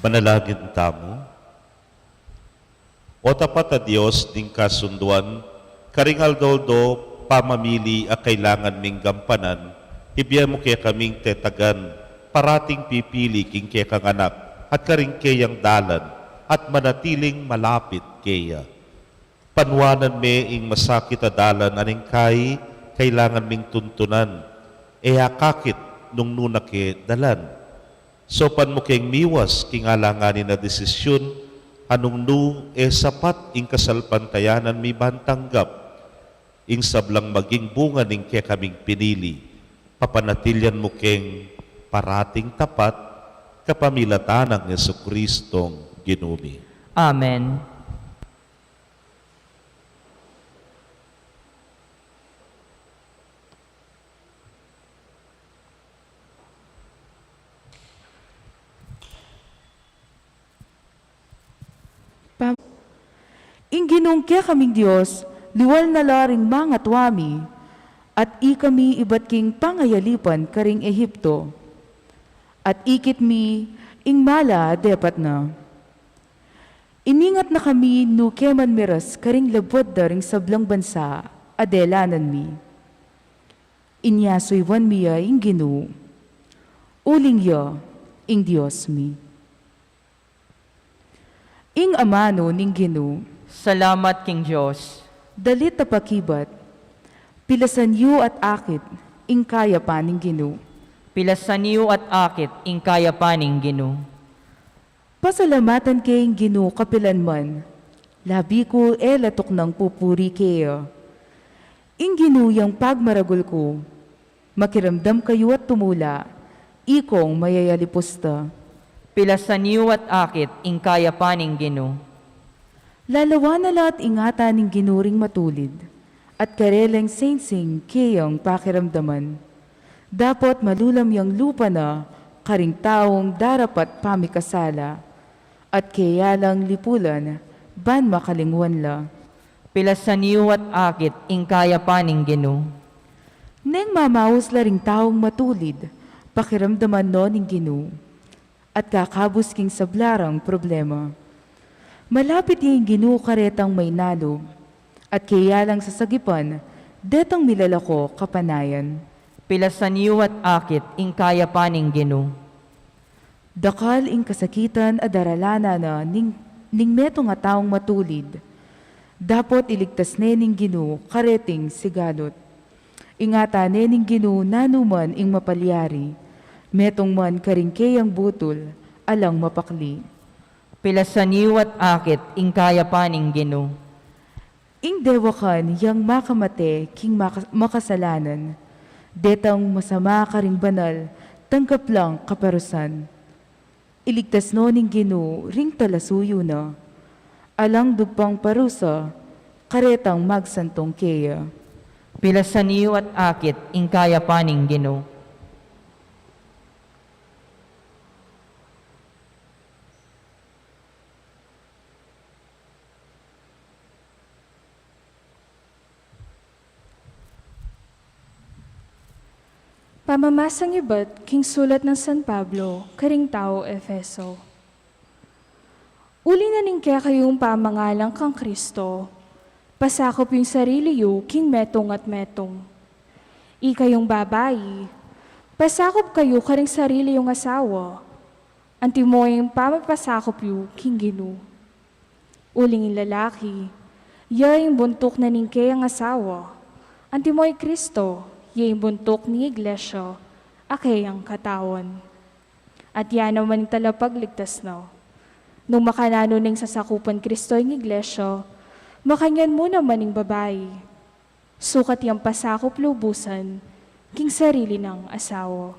Manalangin tamu. O tapat a Dios ning kasunduan, karing aldo-aldo pamamili a kailangan ming gampanan, ibie mu kekaming tetagan, Parating pipili king kekang anak, at karing keyang dalan, at manatiling malapit keya. Panuanan me ing masakit a dalan a neng kai kailangan ming tuntunan, e akakit nung nu na ke dalan. Saupan mu keng miwas king alanganin a desisyun, a nung nu e sapat ing kasalpantayanan mi ban tanggap ing sablang maging bunga ning kekaming pinili, papanatilian mu keng parating tapat, kapamilatan nang Jesucristong Ginu mi. Amen. Pam-, ing Ginung kekaming Dios, liwal na la ring mangatua mi, at ikami ibat king pangayalipan karing Ehipto, at ikit mi ing mala a depat na. Iningat na kami nu ke man miras karing labuad da ring sablang bansa a delanan mi. Inya suyuan mi ya ing Ginu, uling ya ing Dios mi. Ing amanu ning Ginu. Salamat king Dios. Dalit a pakibat. Pilasan yu at akit ing kayapan ning Ginu. Pilasan yu at akit ing kayapan ning Ginu. Pasalamatan ke ing Ginu kapilan man, labi ku e la tuknang pupuri keya. Ing Ginu yang pagmaragul ku, makiramdam kayu at tumula, ikong mayayalipusta. Pilasan yu at akit ing kayapan ning Ginu. Lalawan na la at ingatan ning Ginu ring matulid, at karelang singsing keyang pakiramdaman. Dapot malulam yang lupa na karing taung darapat pamikasala, at keya lang lipulan ban makalingwan la. Pilasan yu at akit ing kayapan ning Ginu. Neng mamaus la ring taung matulid, pakiramdaman no ning Ginu, at kakabus king sabla rang problema. Malapit ya ing Ginu karetang mainalu, at keya lang sasagipan detang milalako kapanayan. Pilasan yu at akit ing kayapan ning Ginu. Dakal ing kasakitan a daralanan na ning, ning metung a taung matulid. Dapot iligtas ne ning Ginu kareting sigalut. Ingatan ne ning Ginu nanu man ing mapalyari, metung man karing keyang butul, alang mapakli. Pilasan yu at akit ing kayapan ning Ginu. Ing dewakan yang makamate king maka-, makasalanan, detang masama karing banal, tanggap lang kaparusan. Iligtas no ning Ginu ring talasuyu na, alang dugpang parusa karetang magsantung keya. Pilasan yu at akit ing kayapan ning Ginu. Pamamasang ibat king sulat nang San Pablo karing taga Efeso. Uli na ning kekayung pamangalang kang Kristo, pasakup yu ing sarili yu king metung at metung. Ikayung babai, pasakup kayu karing sarili yung asawa, antimo ing pamapasakup yu king Ginu. Uling ing lalaki, ya ing buntuk na ning keyang asawa, antimo i Kristo, ya ing buntuk ning iglesia, a keyang katawan. At ya naman ing talapagligtas na. Nung makananu ning sasakupan Kristo ing iglesia, makanyan mu naman ing babai. Sukat yang pasakup lubusan king sarili nang asawa.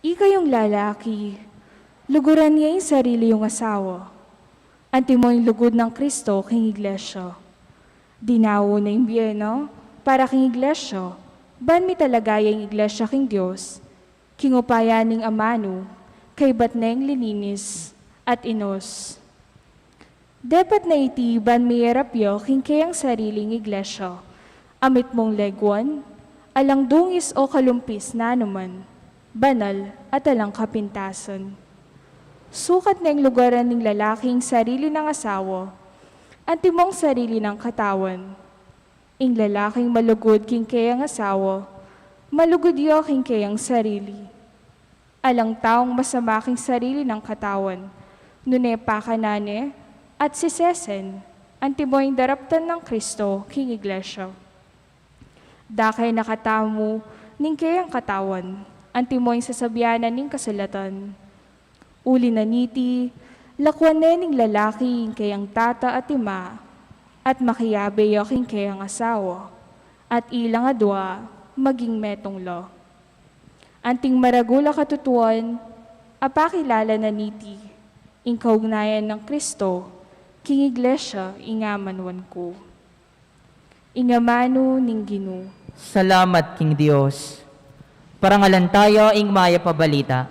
Ikayung lalaki, luguran ye ing sarili yung asawa, antimo ing lugud nang Kristo king iglesia. Dinau na ing bie na para king iglesia, ban mitalaga ya ing iglesia king Dios, king upaya ning amanu, kaybat neng lininis at inus. Depat na iti ban miyarap ya king keyang sarili ing iglesia, a mitmung leguan, alang dungis o kalumpis nanu man, banal at alang kapintasan. Sukat neng lugaran ning lalaki ing sarili nang asawa, antimong sarili nang katawan. Ing lalaking malugud king keyang asawa, malugud ya king keyang sarili. Alang taung masama king sarili nang katawan, nune pakanan ne at sisesen, antimo ing daraptan nang Kristo king Iglesia. Dakay na katamu ning keyang katawan, antimo ing sasabian na ning kasulatan. Uli na niti, lakuan ne ning lalaki ing keyang tata at ima, at makiabe ya king keyang asawa, at ilang adua maging metung la. Anting maragul a katutuan, apakilala na niti ing kaugnayan nang Kristo king Iglesia ing amanuan ku. Ing amanu ning Ginu. Salamat king Dios. Parangalan taya ing mayap a balita.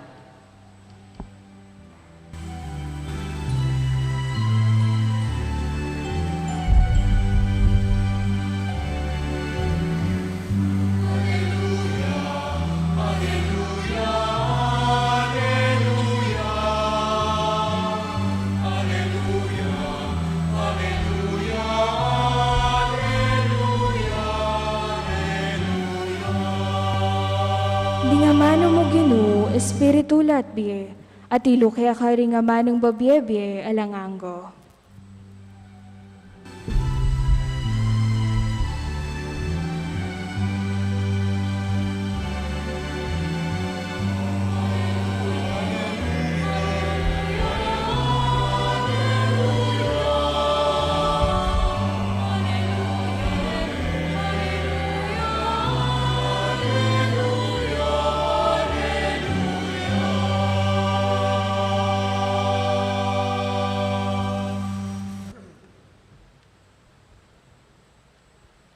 Ding amanu mu Ginu, espiritu la at bie, atilu keka ring amanung babie-bie alang angga.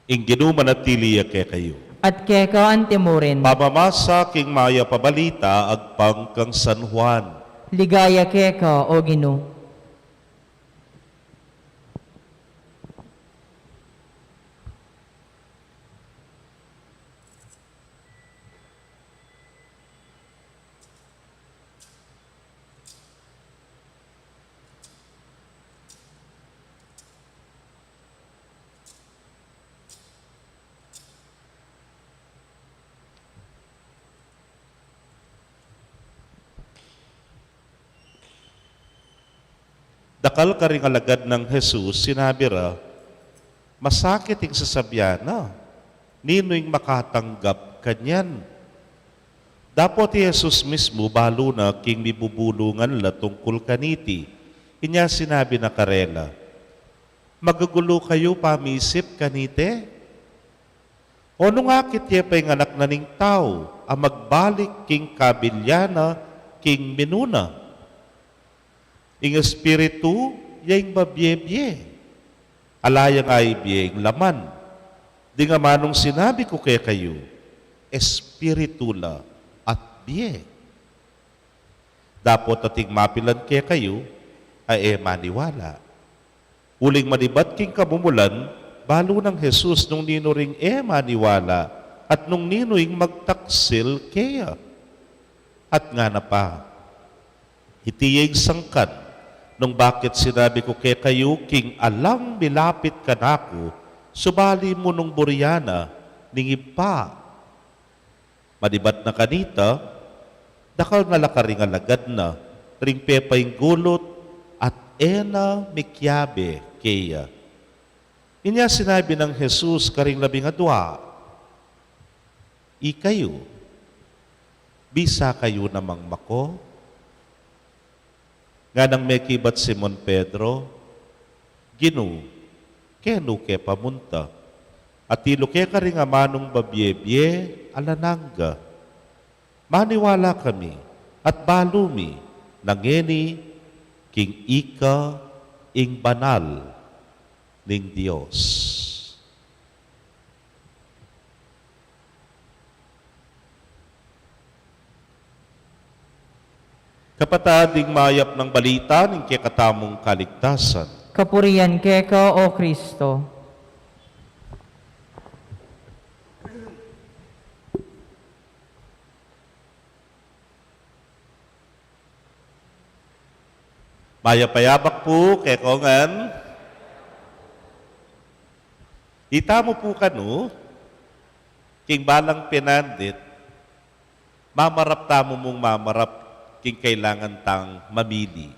Ing Ginu manatili ya kekayu. At keka antimurin. Pamamasa king mayap a balita agpang kang San Juan. Ligaya keka, O Ginu. Dakal karing alagad nang Jesus, sinabi ra, "Masakit ing sasabian na, ninu ing makatanggap kanyan?" Dapot i Jesus mismu balu na king mibubulungan la tungkul kaniti. Inya sinabi na karela, "Magagulu kayu pamisip kaniti? O nung akit ye pa ing Anak na ning Tau a magbalik king kabilyan na king minuna? Ing espiritu ya ing babie-bie, ala ya nga ibie ing laman. Ding amanung sinabi ku kekayu, espiritu la at bie." Dapot ating mapilan kekayu a e maniwala. Uling manibat king kamumulan, balu nang Jesus nung ninu ring e maniwala at nung ninu ing magtaksil keya. At ngana pa, "Iti ya ing sangkan nung bakit sinabi ku kekayu king alang milapit kanaku, subali mu nung burian na ning Ibpa." Manibat na kanita, dakal na la karing alagad na ring pepainggulut at e na mikiabe keya. Inya sinabi nang Jesus karing labing adua, "Ikayu, bisa kayu namang mako?" Nganang mekibat Simon Pedro, "Ginu, kenu ke pamunta? Atilu ke karing amanung babie-bie alang angga. Maniwala kami at balu mi na ngeni king ika ing banal ning Dios." Kapatad, ing mayap nang balita ning kekatamung kaligtasan. Kapurian keka, O Kristo. Mayap a yabak pu kekongan. Itamu pu kanu, king balang penandit, Mamarap tamu mung mamarap king kailangan tang mamili.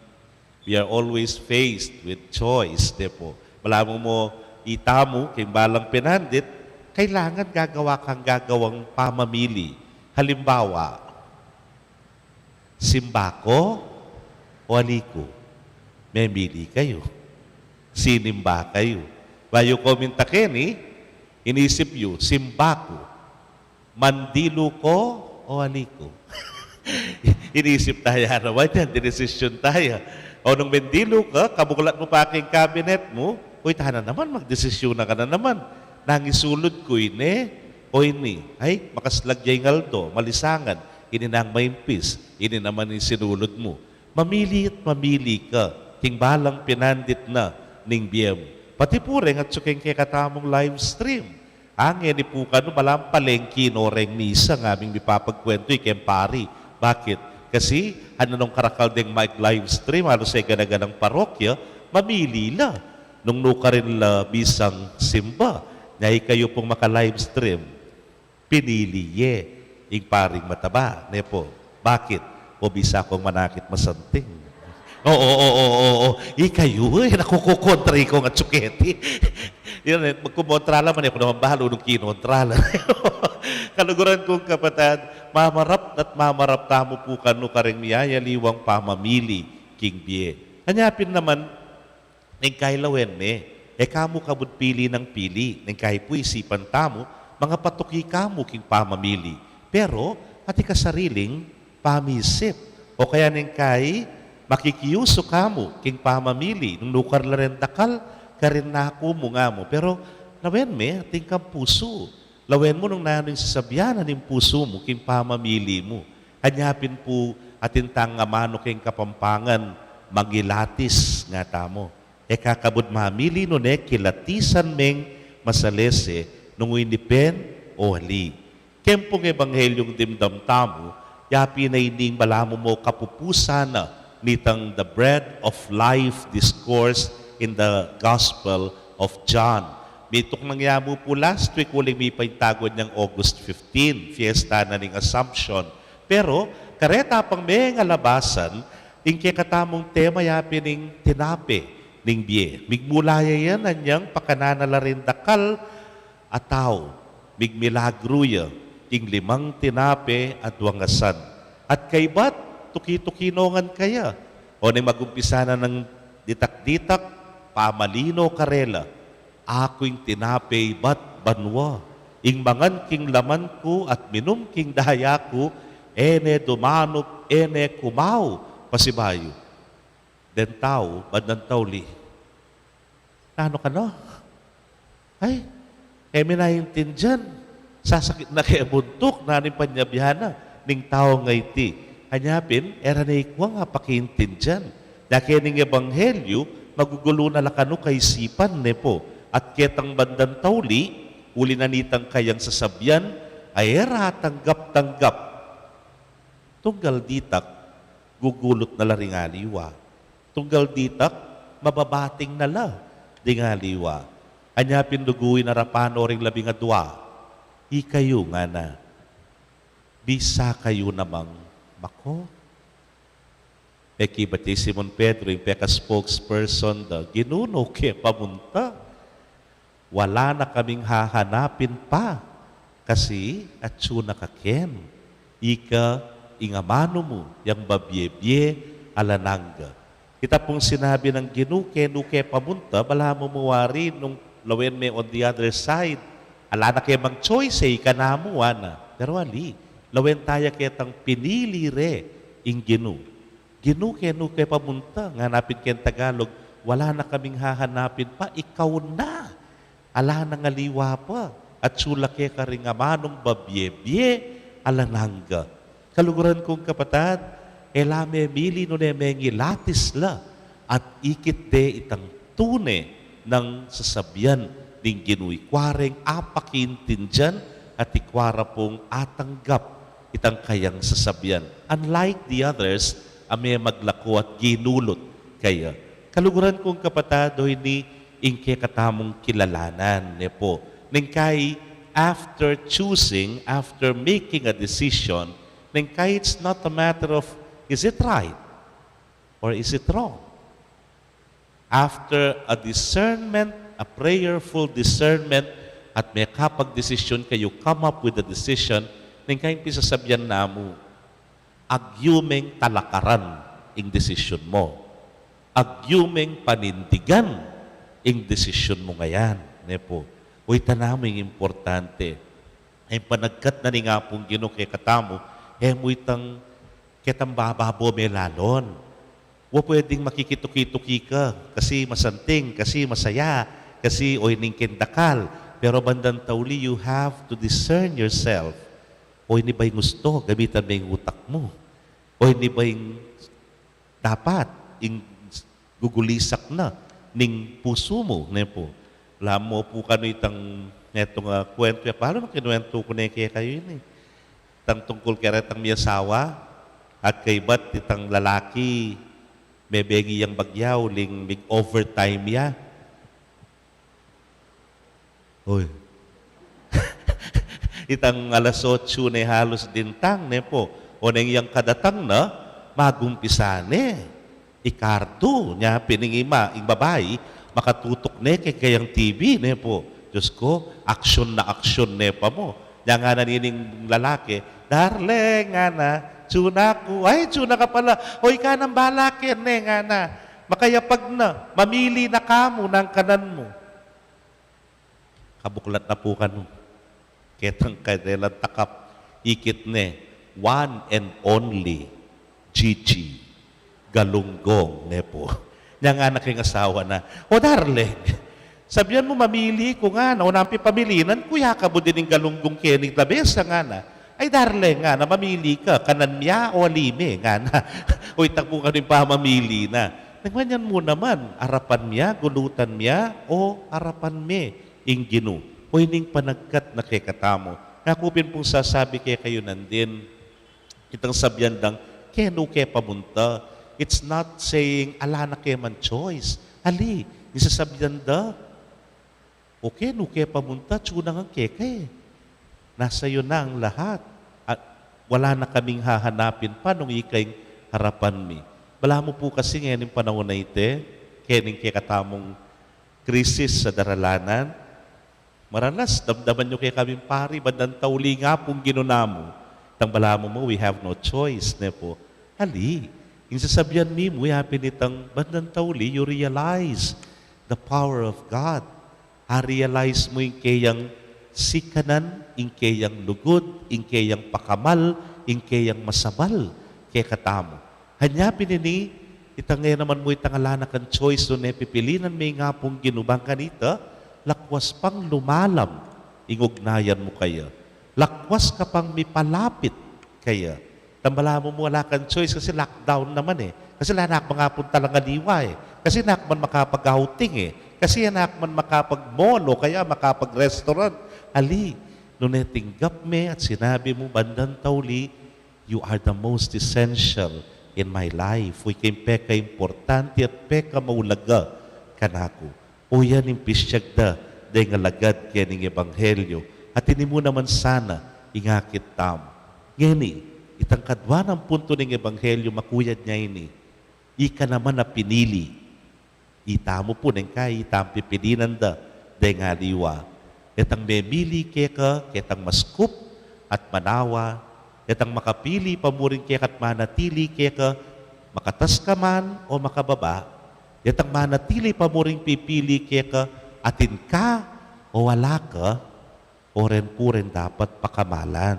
We are always faced with choice, de pu. Balamu mu itamu king balang pinandit, kailangan gagawa kang gagawang pamamili. Halimbawa, simba ku o ali ku? Memili kayu. Sinimba kayu. Bayu ku minta keni, inisip yu, simba ku, mandilu ku o ali ku? Inisip taya naman yan, dinesisyon taya. O nung mendilu ka, kabuklat mu pa king kabinet mu, uy, tana naman, magdesisyon na ka na naman. Nang isulud ku ini o ini? Ay, makaslag ya ing aldo, malisangan, ini nang maimpis, ini naman ing sinulud mu. Mamili at mamili ka king balang pinandit na ning bie mu. Pati pu reng atsu keng kekatamung live stream. Ngeni pu kanu, balang palengki no reng misa, ngaming mipapagkwentu i keng pari. Bakit? Kasi, anu nung karakal deng mag-live stream, halos e gana-ganang parokya, mamili la nung nukarin la misang simba. Nya ikayu pung maka-live stream, pinili ye ing paring mataba, ne pu? Bakit? O bisa kung manakit masanting. Oo, oo, oo, oo. Ikayu, e, nakukukontra ikong atsu keti. Yan, e, magkumontra la man, e ku naman balu nung kinontra la. Kaluguran kung kapatad, mamarap at mamarap tamu pu kanu kareng miyayaliwang pamamili king bie. Anya pin naman, neng kai lawen me, e ka mu kabud pili nang pili, neng kai pu isipan tamu, mangapatuki ka mu king pamamili. Pero, atin kang sariling pamisip. O kaya neng kai, makikiusu ka mu king pamamili, nung nukar la reng dakal, karin naku mu nga mu. Pero, lawen me, atin kang pusu. Lawen mu nung nanu ing sasabian na ning pusu mu king pamamili mu. Anya pin pu, atin tang amanu keng Kapampangan, mangilatis nga tamu. E ka kabud mamili nune kilatisan meng masalese nung ini pen o ali. Keng pung Ebanghelyung dimdam tamu, ya pin na ining balamu mu kapupusan na nitang The Bread of Life Discourse in the Gospel of John. Mituknang ya mu pu last week, uling mipaintagun yang August fifteen, fiesta na ning Assumption. Pero, kareta pang mengalabasan, ing kekatamung tema ya pin ing tinape ning bie. Migmula ya yan anyang pakanan na la ring dakal a tau, migmilagru ya ing limang tinape at duang asan. At kaybat, tuki-tuki no ngan kaya. O neng magumpisa na nang ditak-ditak, pamali no karela, aku ing tinape ibat banua. Ing mangan king laman ku at minum king daya ku, e ne dumanup, e ne kumau. Pasibayu deng tau, bandang tauli, nanu kanu? Ay, e mi naintindian. Sasakit na ke buntuk, nanu ing panyabyan na ning tau a iti? Anya pin, e ra ne ikuang apakiintindian. Nya kening ebanghelyu, magugulu na la kanu kaisipan, ne pu? At ketang bandang tauli, uli na nitang kayang sasabian, a e ra tanggap-tanggap. Tunggal ditak, gugulut na la ring aliwa. Tunggal ditak, mababating na la ding aliwa. Anya pin duguin arapan no ring labing adua. Ikayu ngana, bisa kayu namang mako? E ki bati Simon Pedro, ing peka spokesperson da, Ginu, nu ke pamunta? Wala na kaming hahanapin pa, kasi atsu na ka ken. Ika ing amanu mu, yang babie-bie alang angga. Ita pung sinabi nang Ginu kenu ke pamunta, balamu mu wari nung lawen me on the other side, ala na ke mang choice e, ika namu, ana. Pero ali, lawen taya ketang pinili re ing Ginu. Ginu, kenu ke pamunta? Ngana pin keng Tagalog, wala na kaming hahanapin pa, ikaw na. Ala nang aliwa pa, atsu la ke karing amanung babie-bie alang angga. Kaluguran kung kapatad, e la memili nune mengilatis la, at ikit de itang tune nang sasabian ning Ginu, ikua reng apakiintindian at ikua ra pung atanggap itang kayang sasabian. Unlike the others, a memaglako at ginulut kaya. Kaluguran kung kapatad, o ini ing kekatamung kilalanan, ne pu? Neng kai, after choosing, after making a decision, Neng kai, it's not a matter of is it right or is it wrong. After a discernment, a prayerful discernment, at mekapagdesisyon ka, you come up with a decision, neng kai ing pisasabian na mu, agyu meng talakaran ing desisyon mu. Agyu meng panindigan ing desisyon mu ngeni, ne pu. Uy, ita na mu ing importante. Ing panagkat na ning Apung Ginu kekatamu, e mu itang ketang bababo me lalon. Wa pwedeng makikituki-tuki ka, kasi masanting, kasi masaya, kasi oy ning kendakal. Pero bandang tauli, you have to discern yourself. Oy, ini ba ing gusto, gamitan me ing utak mu. Oy, ini ba ing dapat, ing gugulisak na ning pusu mu, ne pu. Lamu pu kanu itang neto nga kuwentu, ya balu nang kinuwentu ku ne kekayu ini. Itang tungkul keretang miyasawa, at kaybat itang lalaki, mebengi yang bagya uling mig-overtime ya. Uy. Itang alas otsu ne halus dintang, ne pu. O neng yang kadatang na, magumpisa ne. Ikardu, nya pin ing ima, ing babai, makatutuk ne keng kayang T V, ne pu. Diyos ku, aksyon na aksyon ne pa mu. Nya ngana nining lalaki, "Darling," ngana, "tsuna ku." "Ay, tsuna ka pala. O, ika nang bala kene," ngana. "Makayapag na, mamili na ka mu nang kanan mu." Kabuklat na pu kanu. Ketang kadelan takap, ikit ne, "One and only Gigi Galunggong," ne pu. Nya ngana king asawa na, "O darling, sabian mu mamili ku," ngana, "o nanu pin pamilinan ku, yakabu din ing galunggong keni lamesa," ngana. "Ay darling," ngana, "mamili ka, kanan mya o ali me?" ngana. O ita pu kanu ing pamamili na. Neng manyan mu naman, arapan mya, gulutan mya, o arapan me ing Ginu? Oy, ining panagkat na kekatamu. Ngaku pin pung sasabi kekayu nandin, itang sabian dang, "Kenu ke pamunta?" It's not saying, "Ala na ke man choice." Ali, ing sasabian da, "O kenu ke pamunta, tsuna ngan keka e. Nasa iyo na ang lahat. At wala na kaming hahanapin pa nung ika ing harapan mi." Balamu pu kasi ngening panaun a iti, kening kekatamung krisis a daralanan, maralas, damdaman yu kekaming pari, bandang tauli ing Apung Ginu namu. Itang balamu mu, we have no choice, ne pu. Ali, ing sasabian mi mu, yapin itang bandang tauli, you realize the power of God. A-realize mu ing keyang sikanan, ing keyang lugud, ing keyang pakamal, ing keyang masabal kekatamu. Anya pin ini, itang e naman mu itang ala na kang choice, nune pipilinan me ing Apung Ginu, bang kanita, lakwas pang lumalam ing ugnayan mu keya. Lakwas ka pang mipalapit keya. Itang balamu mu ala kang choice kasi lockdown naman e. Kasi ala na kang makapunta lang aliwa e. Kasi ala na kang makapag-outing e. Kasi ala na kang makapag-mall o kaya makapag-restaurant. Ali, nune tinggap me at sinabi mu bandang tauli, "You are the most essential in my life." Uy, ika ing pekaimportante at pekamaulaga kanaku. Uy, yan ing pisyag da deng alagad kening ebanghelyo. At ini mu naman sana ing akit tamu. Ngeni, itang kadwa nang puntu ning ebanghelyo, makuyad nya ini. Ika naman a pinili. Ita mu pu neng kai, itang pipilinan da deng aliwa. Detang memili keka, ketang maskup at manawa, detang makapili pa mu rin keka at manatili keka, makatas ka man o makababa, detang manatili pa mu ring pipili keka, atin ka o ala ka, o ren pu ren dapat pakamalan,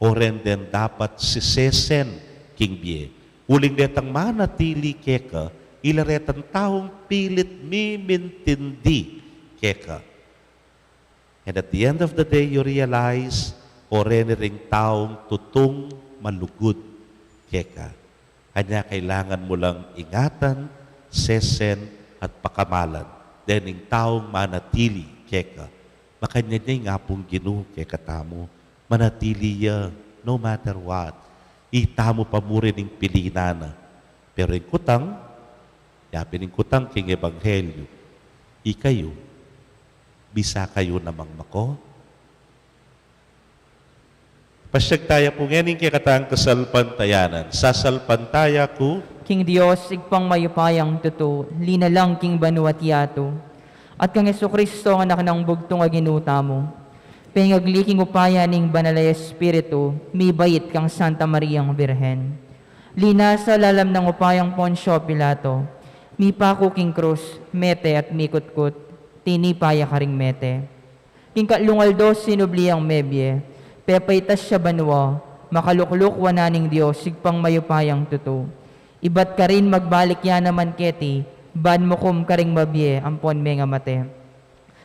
o ren den dapat sisesen king bie. Uling detang manatili keka, ila retang taung pilit mimintindi keka. And at the end of the day, you realize, o ren ring taung tutung malugud keka. Anya kailangan mu lang ingatan, sesen, at pakamalan. Then ing taung manatili keka, makanyan ya ing Apung Ginu kekatamu. Manatili ya, no matter what. Ita mu pa mu rin ing pilinan na. Pero ing kutang, yapin ing kutang king ebanghelyo, ikayu, bisa kayu namang mako? Pasiag taya pu ngening kekatang kasalpantayanan. Sasalpantaya ku king Dios, Ibpang mayupayang tutu, linalang king banua't yatu, at kang Jesucristo, Anak nang bugtung a Ginu tamu, pengagli king upaya ning Banal a Espiritu, mibait kang Santa Mariang Birhen, linasa lalam nang upayang Poncio Pilato, mipaku king krus, mete at mikutkut, tinipa ya karing mete. King katlung aldo sinubli yang mebie, pepaitas ya banua, makalukluk wanan ning Dios, Ibpang mayupayang tutu. Ibat karin magbalik ya naman keti, ban mukum karing mabie ampon mengamate.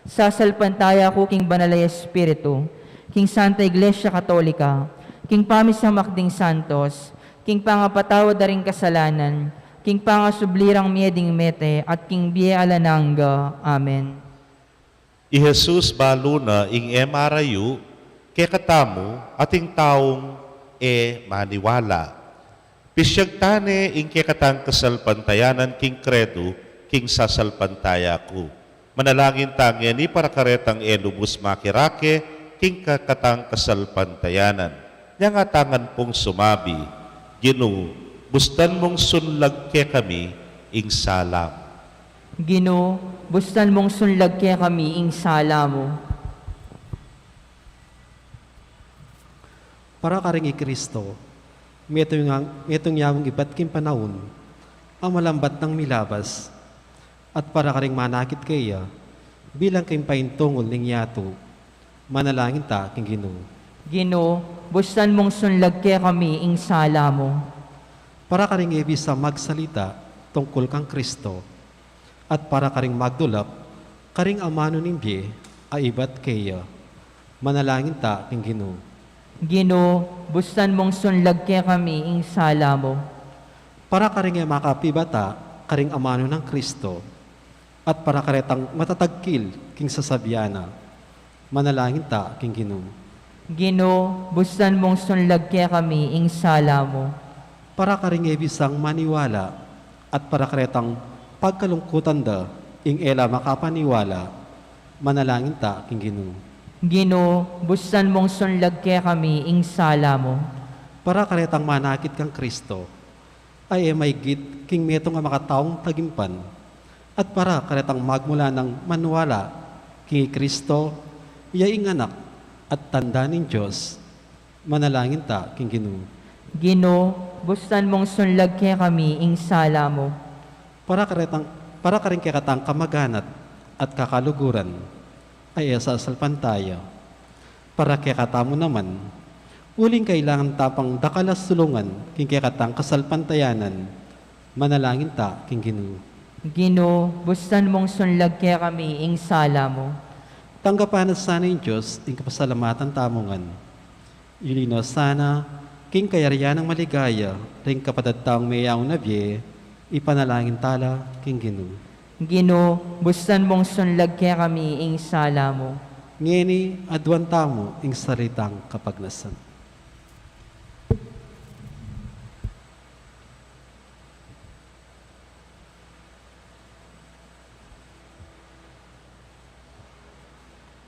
Sasalpantaya ku king Banal a Espiritu, king Santa Iglesia Katolika, king pamisamak ding santos, king pangapatawad da ring kasalanan, king pangasubli rang mie ding mete, at king bie alang angga. Amen. I Jesus balu na ing e marayu kekatamu at ing taung e maniwala. Pisiag ta ne ing kekatang kasalpantayanan king Kredu, king sasalpantaya ku. Manalangin ta ngeni para karetang e lubus makirake king kekatang kasalpantayanan. Nya ngan tang pung sumabi, Ginu, bustan mung sunlag kekami ing sala mu. Ginu, bustan mung sunlag kekami ing sala mu. Para karing i Kristo, metung ya, metung ya mung ibat king panaun a malambat nang milabas, at para karing manakit keya bilang king paintungul ning yatu, manalangin ta king Ginu. Ginu, bustan mung sunlag kekami ing sala mu. Para karing e bisang magsalita tungkul kang Kristo, at para karing magdulap karing amanu ning bie a ibat keya, manalangin ta king Ginu. Ginu, bustan mung sunlag kekami ing sala mu. Para karing e makapibata karing amanu nang Kristo, at para karetang matatagkil king sasabian na, manalangin ta king Ginu. Ginu, bustan mung sunlag kekami ing sala mu. Para karing e bisang maniwala, at para karetang pagkalungkutan da ing e la makapaniwala, manalangin ta king Ginu. Ginu, bustan mung sunlag kekami ing sala mu. Para karetang manakit kang Kristo, a e maigit king metung a makataung tagimpan, at para karetang magmula nang maniwala king i Kristo, ya ing Anak at Tanda ning Dios, manalangin ta king Ginu. Ginu, bustan mung sunlag kekami ing sala mu. Para karetang, para karing kekatang kamaganat at kakaluguran, a e sasalpantaya. Para kekatamu naman, uling kailangan ta pang dakal a sulungan king kekatang kasalpantayanan, manalangin ta king Ginu. Ginu, bustan mung sunlag kekami ing sala mu. Tanggapan na sana ing Dios ing kapasalamatan tamu ngan. Uli na sana, king kayarian nang maligaya ring kapatad tang meyaun a bie, ipanalangin ta la king Ginu. Ginu, bustan mung sunlag kekami ing sala mu. Ngeni, aduan tamu ing salitang kapagnasan.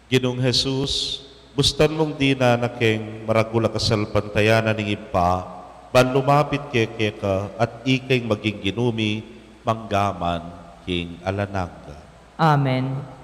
Ginung Jesus, bustan mung dinan na keng maragul a kasalpantayanan ning Ibpa, ban lumapit keka at ika ing maging Ginu mi, mangga man king alang angga. Amen.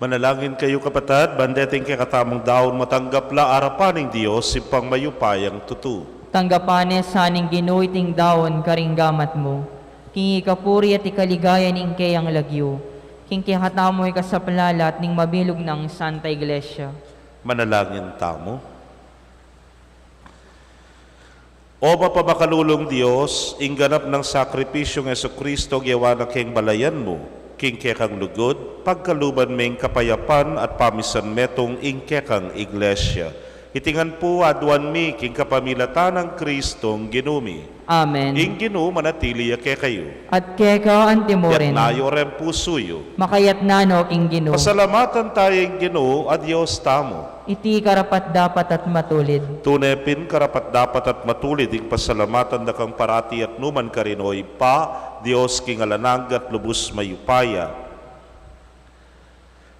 Manalangin kayu, kapatad, ban deting kekatamung daun matanggap la arapan ning Dios, Ibpang mayupayang tutu. Tanggapan ne sa ning Ginu iting daun karing gamat mu, king ikapuri at ikaligaya ning keyang lagyu, king kekatamu ikasaplalat ning mabilug nang Santa Iglesia. Manalangin tamu. O mapamakalulung Dios, ing ganap nang sakripisyung Jesucristo gewa na keng balayan mu, king kekang lugud, pagkaluban meng kapayapan at pamisan metung ing kekang Iglesia. Iti ngan pu aduan mi king kapamilatan nang Kristong Ginu mi. Amen. Ing Ginu manatili ya kekayu. At keka anti mu rin. Itas yu reng pusu yu. Makaitas no king Ginu. Pasalamatan taya ing Ginu a Dios tamu. Iti karapat-dapat at matulid. Tune pin karapat-dapat at matulid ing pasalamatan da kang parati at numan karin, O Ibpa, Dios king alang angga at lubus mayupaya.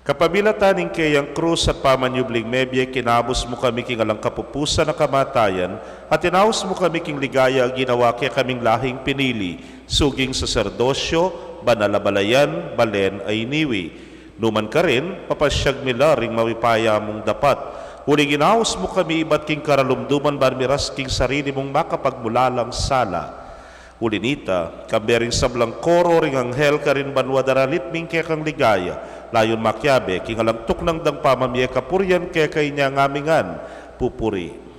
Kapamilatan ning keyang krus at pamanyubling mebie, kinabus mu kami king alang kapupusan a kamatayan, at inaus mu kami king ligaya a ginawa kekaming lahing pinili, suging saserdosyo, banal a balayan, balen a iniwi. Numan karin, papasyag mi la ring mayupaya mung dapat. Uling inaus mu kami ibat king karalumduman ban miras king sarili mung makapagmulalang sala. Uli nita, kambe ring sablang koro ring anghel karin banua daralit mi ing kekang ligaya, layun makiabe king alang tuknang dang pamamie kapurian keka, inya ngan mi ngan pupuri.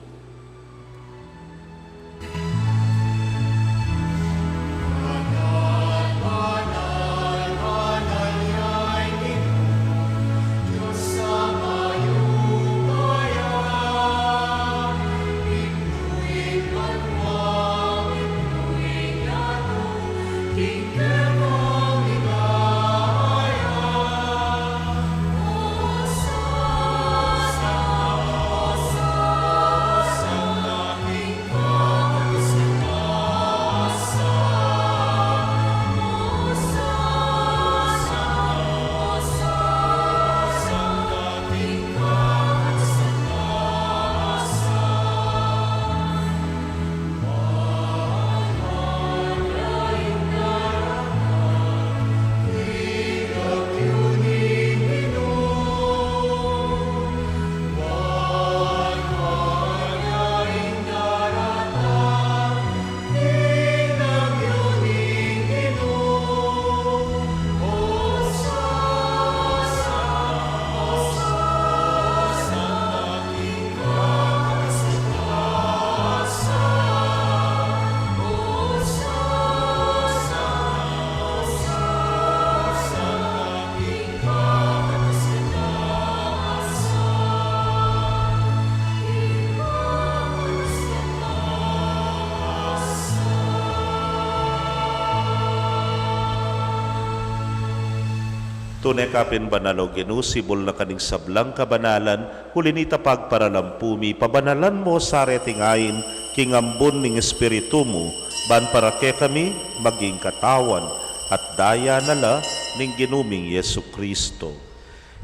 Tune ka pin banal, O Ginu, sibul na ka ning sablang kabanalan, uli nita pagparalampu mi, pabanalan mo sa reting ain king ambun ning Espiritu mu, ban para kekami maging katawan at daya na la ning Ginu ming Jesucristo.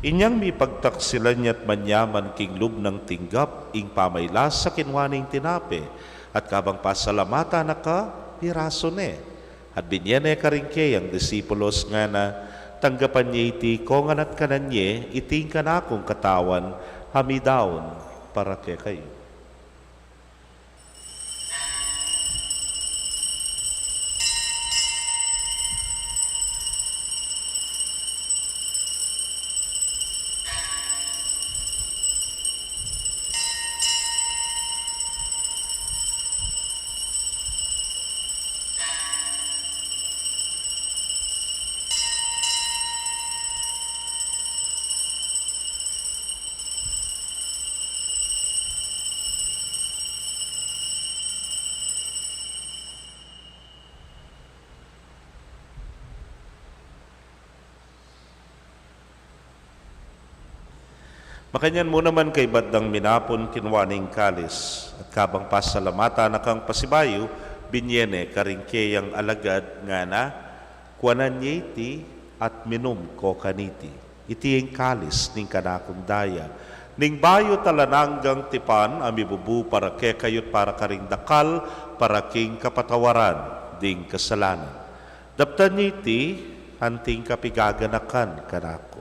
Inyang mipagtaksilan ya't manyaman king lub nang tinggap ing pamailasa, kinua ne ing tinape, at kabang pasalamatan na ka, pirasu ne, at binye ne karing keyang disipulos, ngana: Tanggapan ye iti kongan at kanan ye, iti ing kanakung katawan a midaun para kekayu. Makanyan mu naman, kaybat dang minapun, kinua ne ing kalis, at kabang pasalamatan na kang pasibayu, binye ne karing keyang alagad, ngana: Kuanan ye iti at minum ko kaniti. Iti ing kalis ning kanakung daya, ning bayu at alang anggang tipan, a mibubu para kekayu't para karing dakal, para king kapatawaran ding kasalanan. Daptan ye iti anting kapigaganakan kanaku.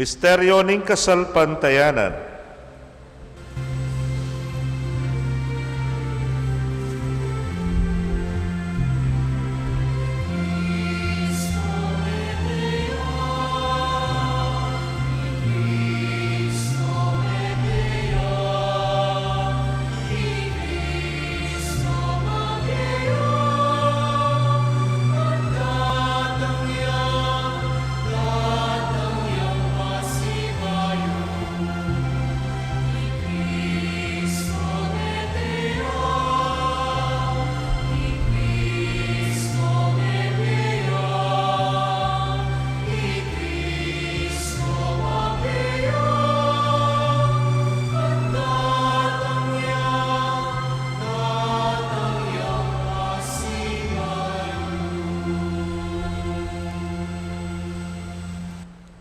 Misteryo ning kasalpantayanan.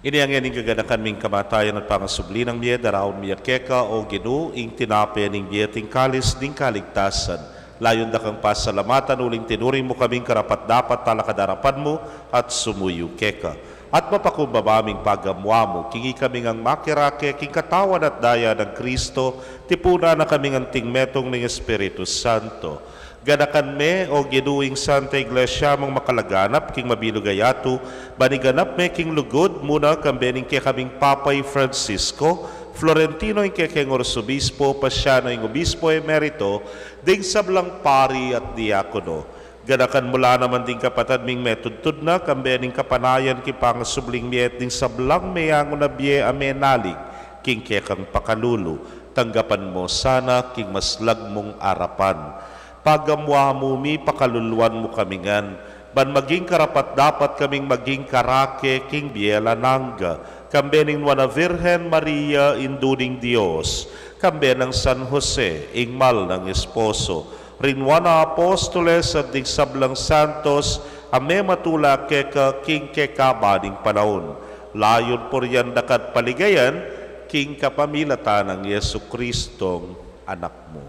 Ini ngeni ing kaganakan ming kamatayan at pangasubli nang mie, daraun mi keka, o Ginu, ing tinape ning bie at ing kalis ning kaligtasan. Layun da kang pasalamatan uling tinuring mu kaming karapat-dapat talakad king arapan mu at sumuyu keka. At mapakumbaba ming pagamuan mu, king ikami ngang makirake king katawan at daya nang Kristo, tipunan na kaming anting metung ning Espiritu Santo. Ganakan me, o Ginu, ing Santa Iglesia mung makalaganap king mabilug a yatu, ban iganap me king lugud mu na kambe ning kekaming Papa i Francisco, Florentino ing kekeng Arsobispo, Paciano ing Obispo Emerito, ding sablang pari at diakono. Ganakan mu la naman ding kapatad ming metudtud na kambe ning kapanayan king pangasubling mie at ding sablang meyangu na bie a menalig king kekang pakalulu. Tanggapan mu la sana king maslag mung arapan. Pagamuan mu mi, pakaluluan mu kami ngan, ban maging karapat-dapat kaming maging karake king bie alang angga, kambe ning Nuan a Virgen Maria, Indu ning Dios, kambe nang San Jose, ing mal nang esposo, ring Nuan a Apostoles at ding sablang santos a mematula keka king kekaban ning panaun. Layun purian da ka at paligayan king kapamilatan nang Jesucristong Anak mu.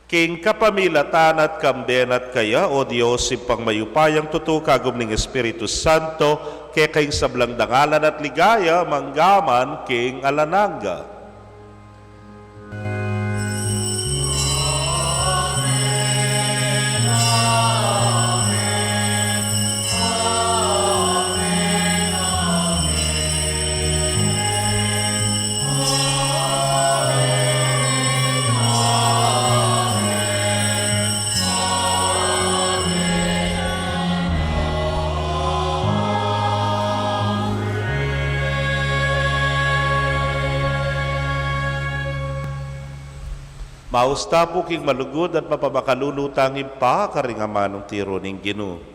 King kapamilatan na at kambe na at kaya, O Dios, Ibpang mayupayang tutu, kagum ning Espiritu Santo, keka ing sablang dangalan at ligaya, mangga man king alang angga. Maus ta pu king malugud at mapamakalulu tang Ibpa, karing amanung tiru ning Ginu.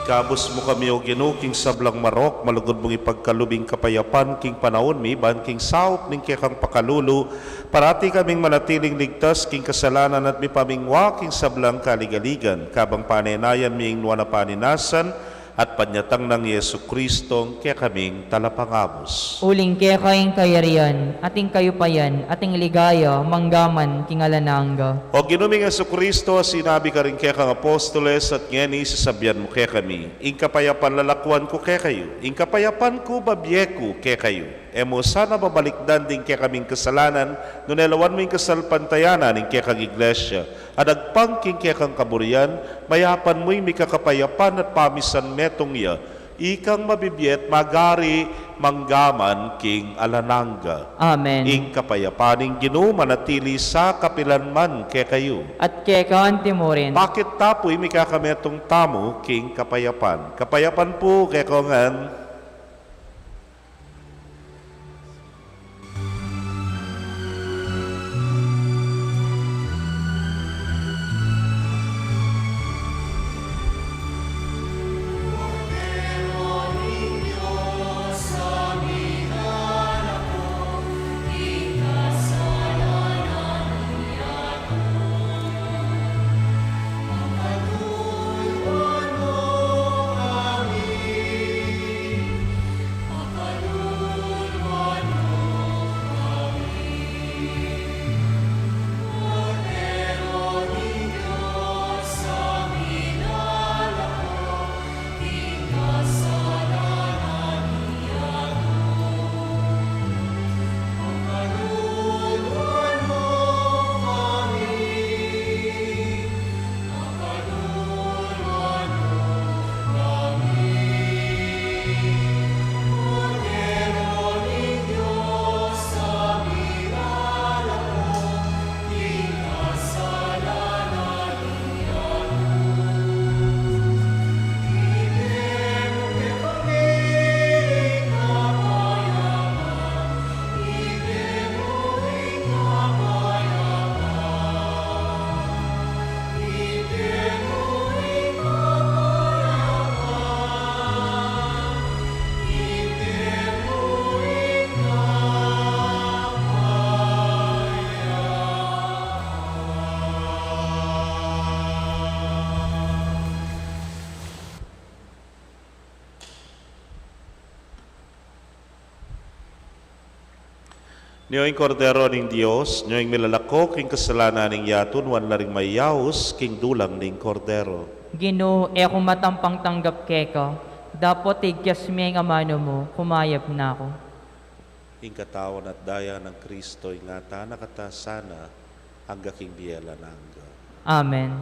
Ikabus mu kami, O Ginu, king sablang marok, malugud mung ipagkalub ing kapayapan king panaun mi, ban king saup ning kekang pakalulu, parati kaming manatiling ligtas king kasalanan at mipamingwa king sablang kaligaligan, kabang panenayan mi ing nuan a paninasan at panyatang nang Jesu Kristong kekaming Talapangabus. Uling keka ing kayarian, at ing kayupayan, at ing ligaya, mangga man king alang angga. O Ginu ming Jesu Kristo, sinabi karing kekang apostoles, at ngeni sasabian mu kekami, ing kapayapan lalakuan ku kekayu, ing kapayapan ku babie ku kekayu. E mu sana babalikdan ding kekaming kasalanan, nune lawan mu ing kasalpantayanan ning kekang Iglesia, at agpang king kekang kaburian, mayapan mu ing mikakapayapan at pamisan metung ya, ikang mabibie at magari mangga man king alang angga. Amen. Ing kapayapan ning Ginu manatili sa kapilan man kekayu. At keka antimurin. Pakit ta pu ing mikakametung tamu king kapayapan. Kapayapan pu kekongan. Nyo ing Kordero ning Dios, nyo ing milalako king kasalanan ning yatu, nuan la ring mayaus king dulang ning Kordero. Ginu, e ku matampang tanggap keka, dapot igyas me ing amanu mu, kumayap na ku. Ing katawan at daya nang Kristo, ingatan na kata sana, angga king bie alang angga. Amen.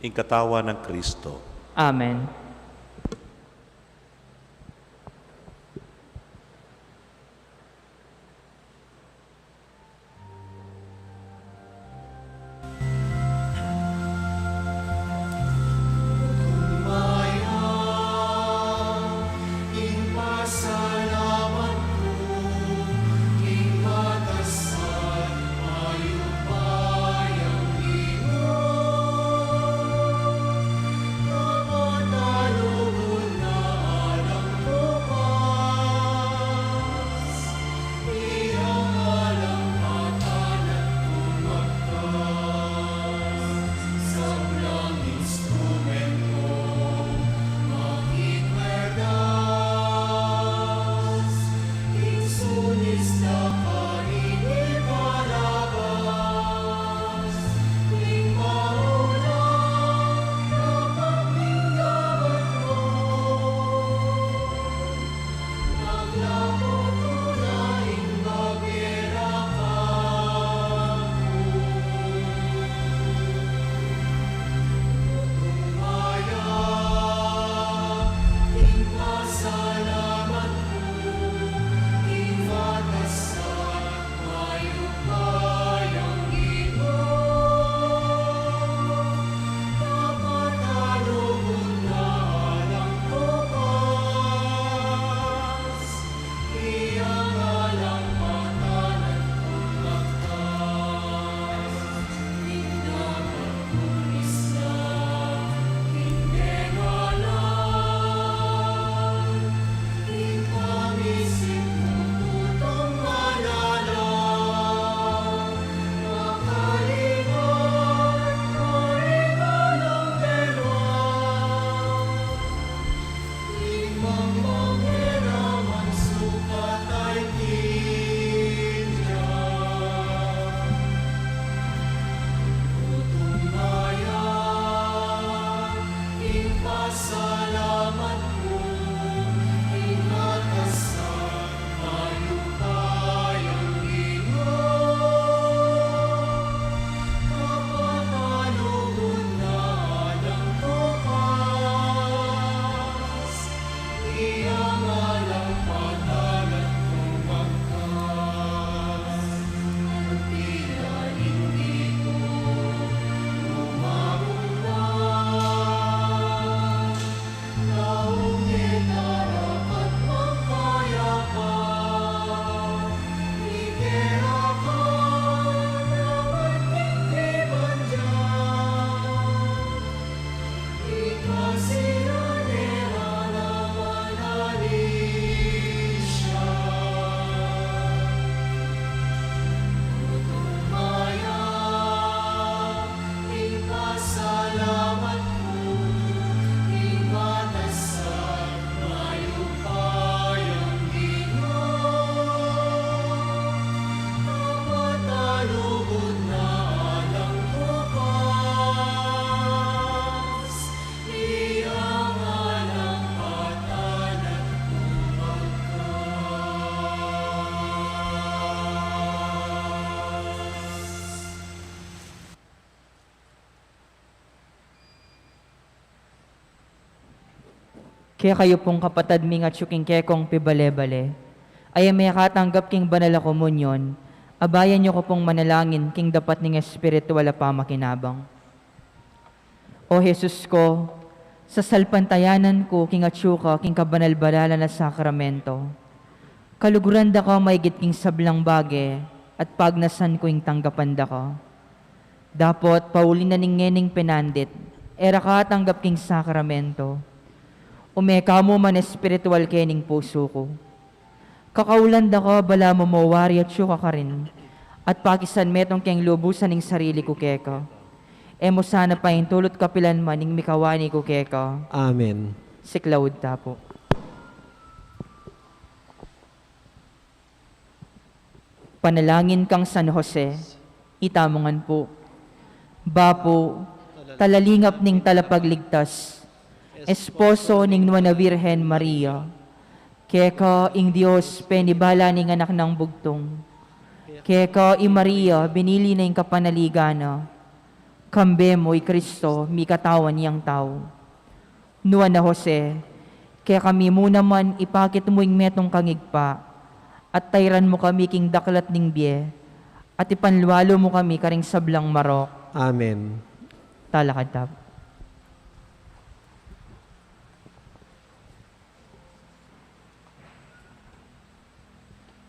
Ing katawan nang Kristo. Amen. Kekayu pung kapatad ming atyu king kekong pibale-bale, a e mekatanggap king banal a komunyon, abayan yu ku pung manalangin king dapat ning espiritual a pamakinabang. O Jesus ku, sasalpantayanan ku king atyu ka king kabanal-banalan a sakramento. Kaluguran da ka maigit king sablang bage, at pagnasan ku ing tanggapan da ka. Dapot pauli na ning ngening penandit, e ra ka atanggap king sakramento. Ume ka mu man espiritual kening pusu ku. Kakaulan da ka balamu mo wari atyu ka karin, at pakisan metung keng lubusan ing sarili ku keka. E mu sana paintulut kapilan man ing mikawani ku keka. Amen. Siklaud ta pu. Panalangin kang San Jose, itamu ngan pu. Bapu, talalingap ning Talapagligtas, esposo ning Nuan a Virgen Maria, keka ing Dios penibala ning anak nang bugtung, keka i Maria binili na ing kapanaligan na, kambe mu i Cristo mikatawan yang tau. Nuan a Jose, kekami mu naman ipakit mu ing metung kang ibpa, at tairan mu kami king daklat ning bie, at ipanlualu mu kami karing sablang marok. Amen. Talakad ta pu.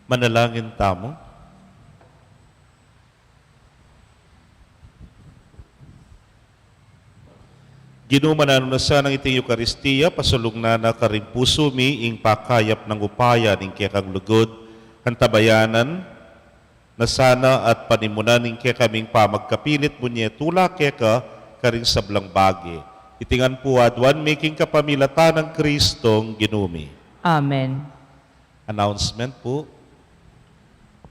Manalangin tamu. Ginu, mananu na sanang iting Eukaristia pasulung na na karing pusu mi ing pakayap nang upaya ning kekang lugud, antabayanan na sana at panimunan ing kekaming pamagkapilit bunyi tula keka karing sablang bage. Iti ngan pu aduan mi king kapamilatan nang Kristong Ginu mi. Amen. Announcement pu.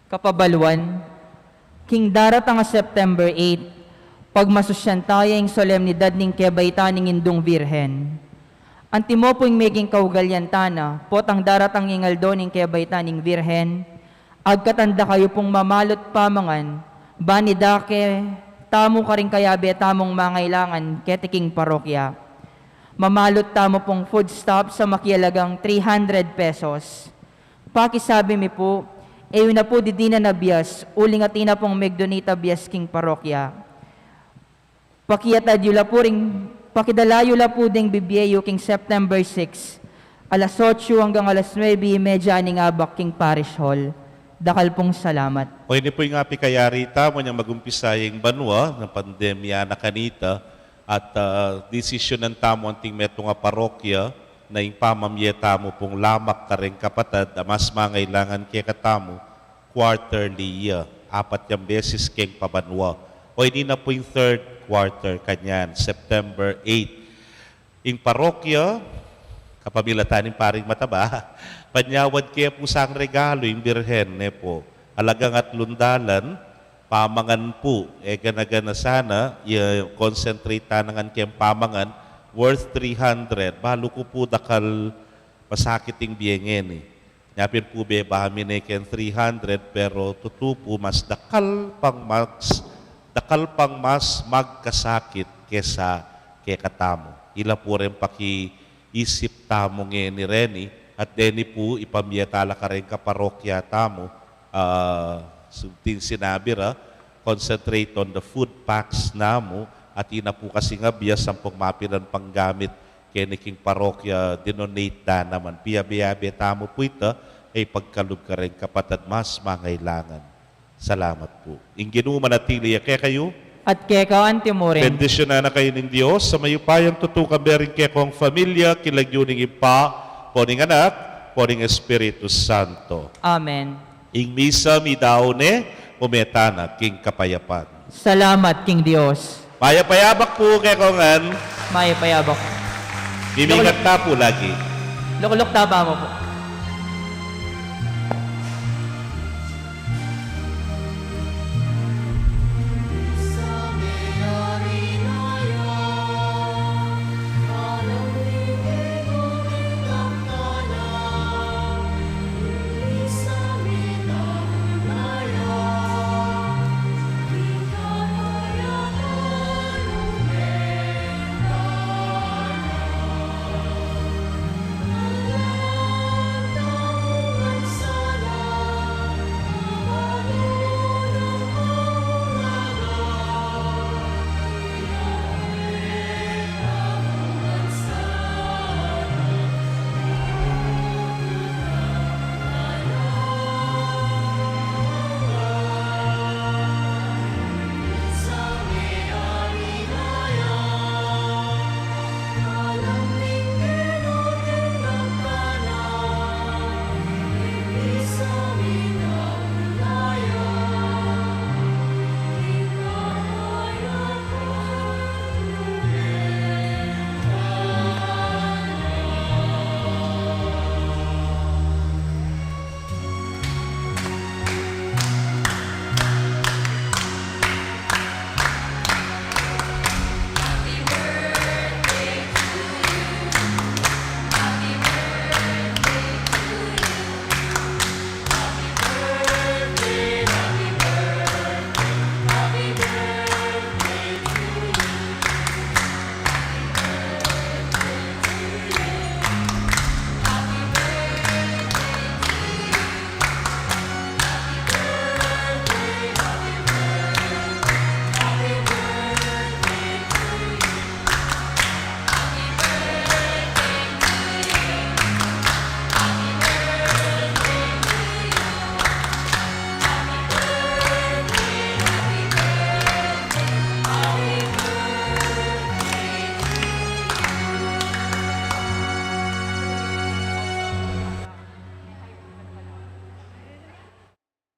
Kapabaluan, king daratang a September eight, pagmasusyan taya ing solemnidad ning kebaitan ning Indung Virgen. Antimo pu ing meging kaugalian tana, potang daratang ing aldo ning kebaitan ning Virgen, agkatan da kayu pung mamalut pamangan, bang idake tamu karing kayabe tamung mangailangan keti king parokya. Mamalut tamu pung foodstuffs a makialagang three hundred pesos. Pakisabi mi pu, e yu na pu didinan a bias, uling atin na pung megdonate a bias king parokya. Pakiatad yu la pu ring, pakidala yu la pu ding bibie yu king September six, alas otso anggang alas nuebe y media ning abak king Parish Hall. Dakal pung salamat. O ini pu ing apikayari tamu inyang magumpisa ya ing banua nang pandemya na kanita, at, ah, desisyunan tamu anting metung a parokya na ing pamamie tamu pung lamak kareng kapatad a mas mangailangan kekatamu, quarterly ya, apat yang beses keng pabanua. O ini na pu ing third quarter kanyan, September eight. Ing parokya, kapamilatan ning Paring Mataba, panyawad ke pu sang regalu ing Birhen, ne pu. Alagang atlung dalan, pamangan pu, e gana-gana sana, i-concentrate ta na ngan keng pamangan, worth three hundred, balu ku pu dakal masakit ing bie ngeni. Nya pin pu bebami ne keng three hundred, pero tutu pu mas dakal pang mas, dakal pang mas magkasakit kesa kekatamu. Ila pu reng pakiisip tamu ngeni reni, at deni pu ipamie ta la kareng kaparokya tamu, ah, subting sinabi ra, concentrate on the food packs namu, at ina pu kasing abias ampong mapilan pang gamit keni king parokya, dinonate da naman. Piabe-abe tamu pu ita, e pagkalub kareng kapatad mas mangailangan. Salamat pu. Ing Ginu manatili ya kekayu. At keka anti mu rin. Bendisyunan na kayu ning Dios a mayupayang tutu, kambe ring kekong familia, king lagyu ning Ibpa, pu ning Anak, pu ning Espiritu Santo. Amen. Ing misa midaun ne, ume tana king kapayapan. Salamat king Dios. Mayap a yabak pu kekongan. Mayap a yabak. Mimingat ta pu lagi. Lukluk ta pa mu pu.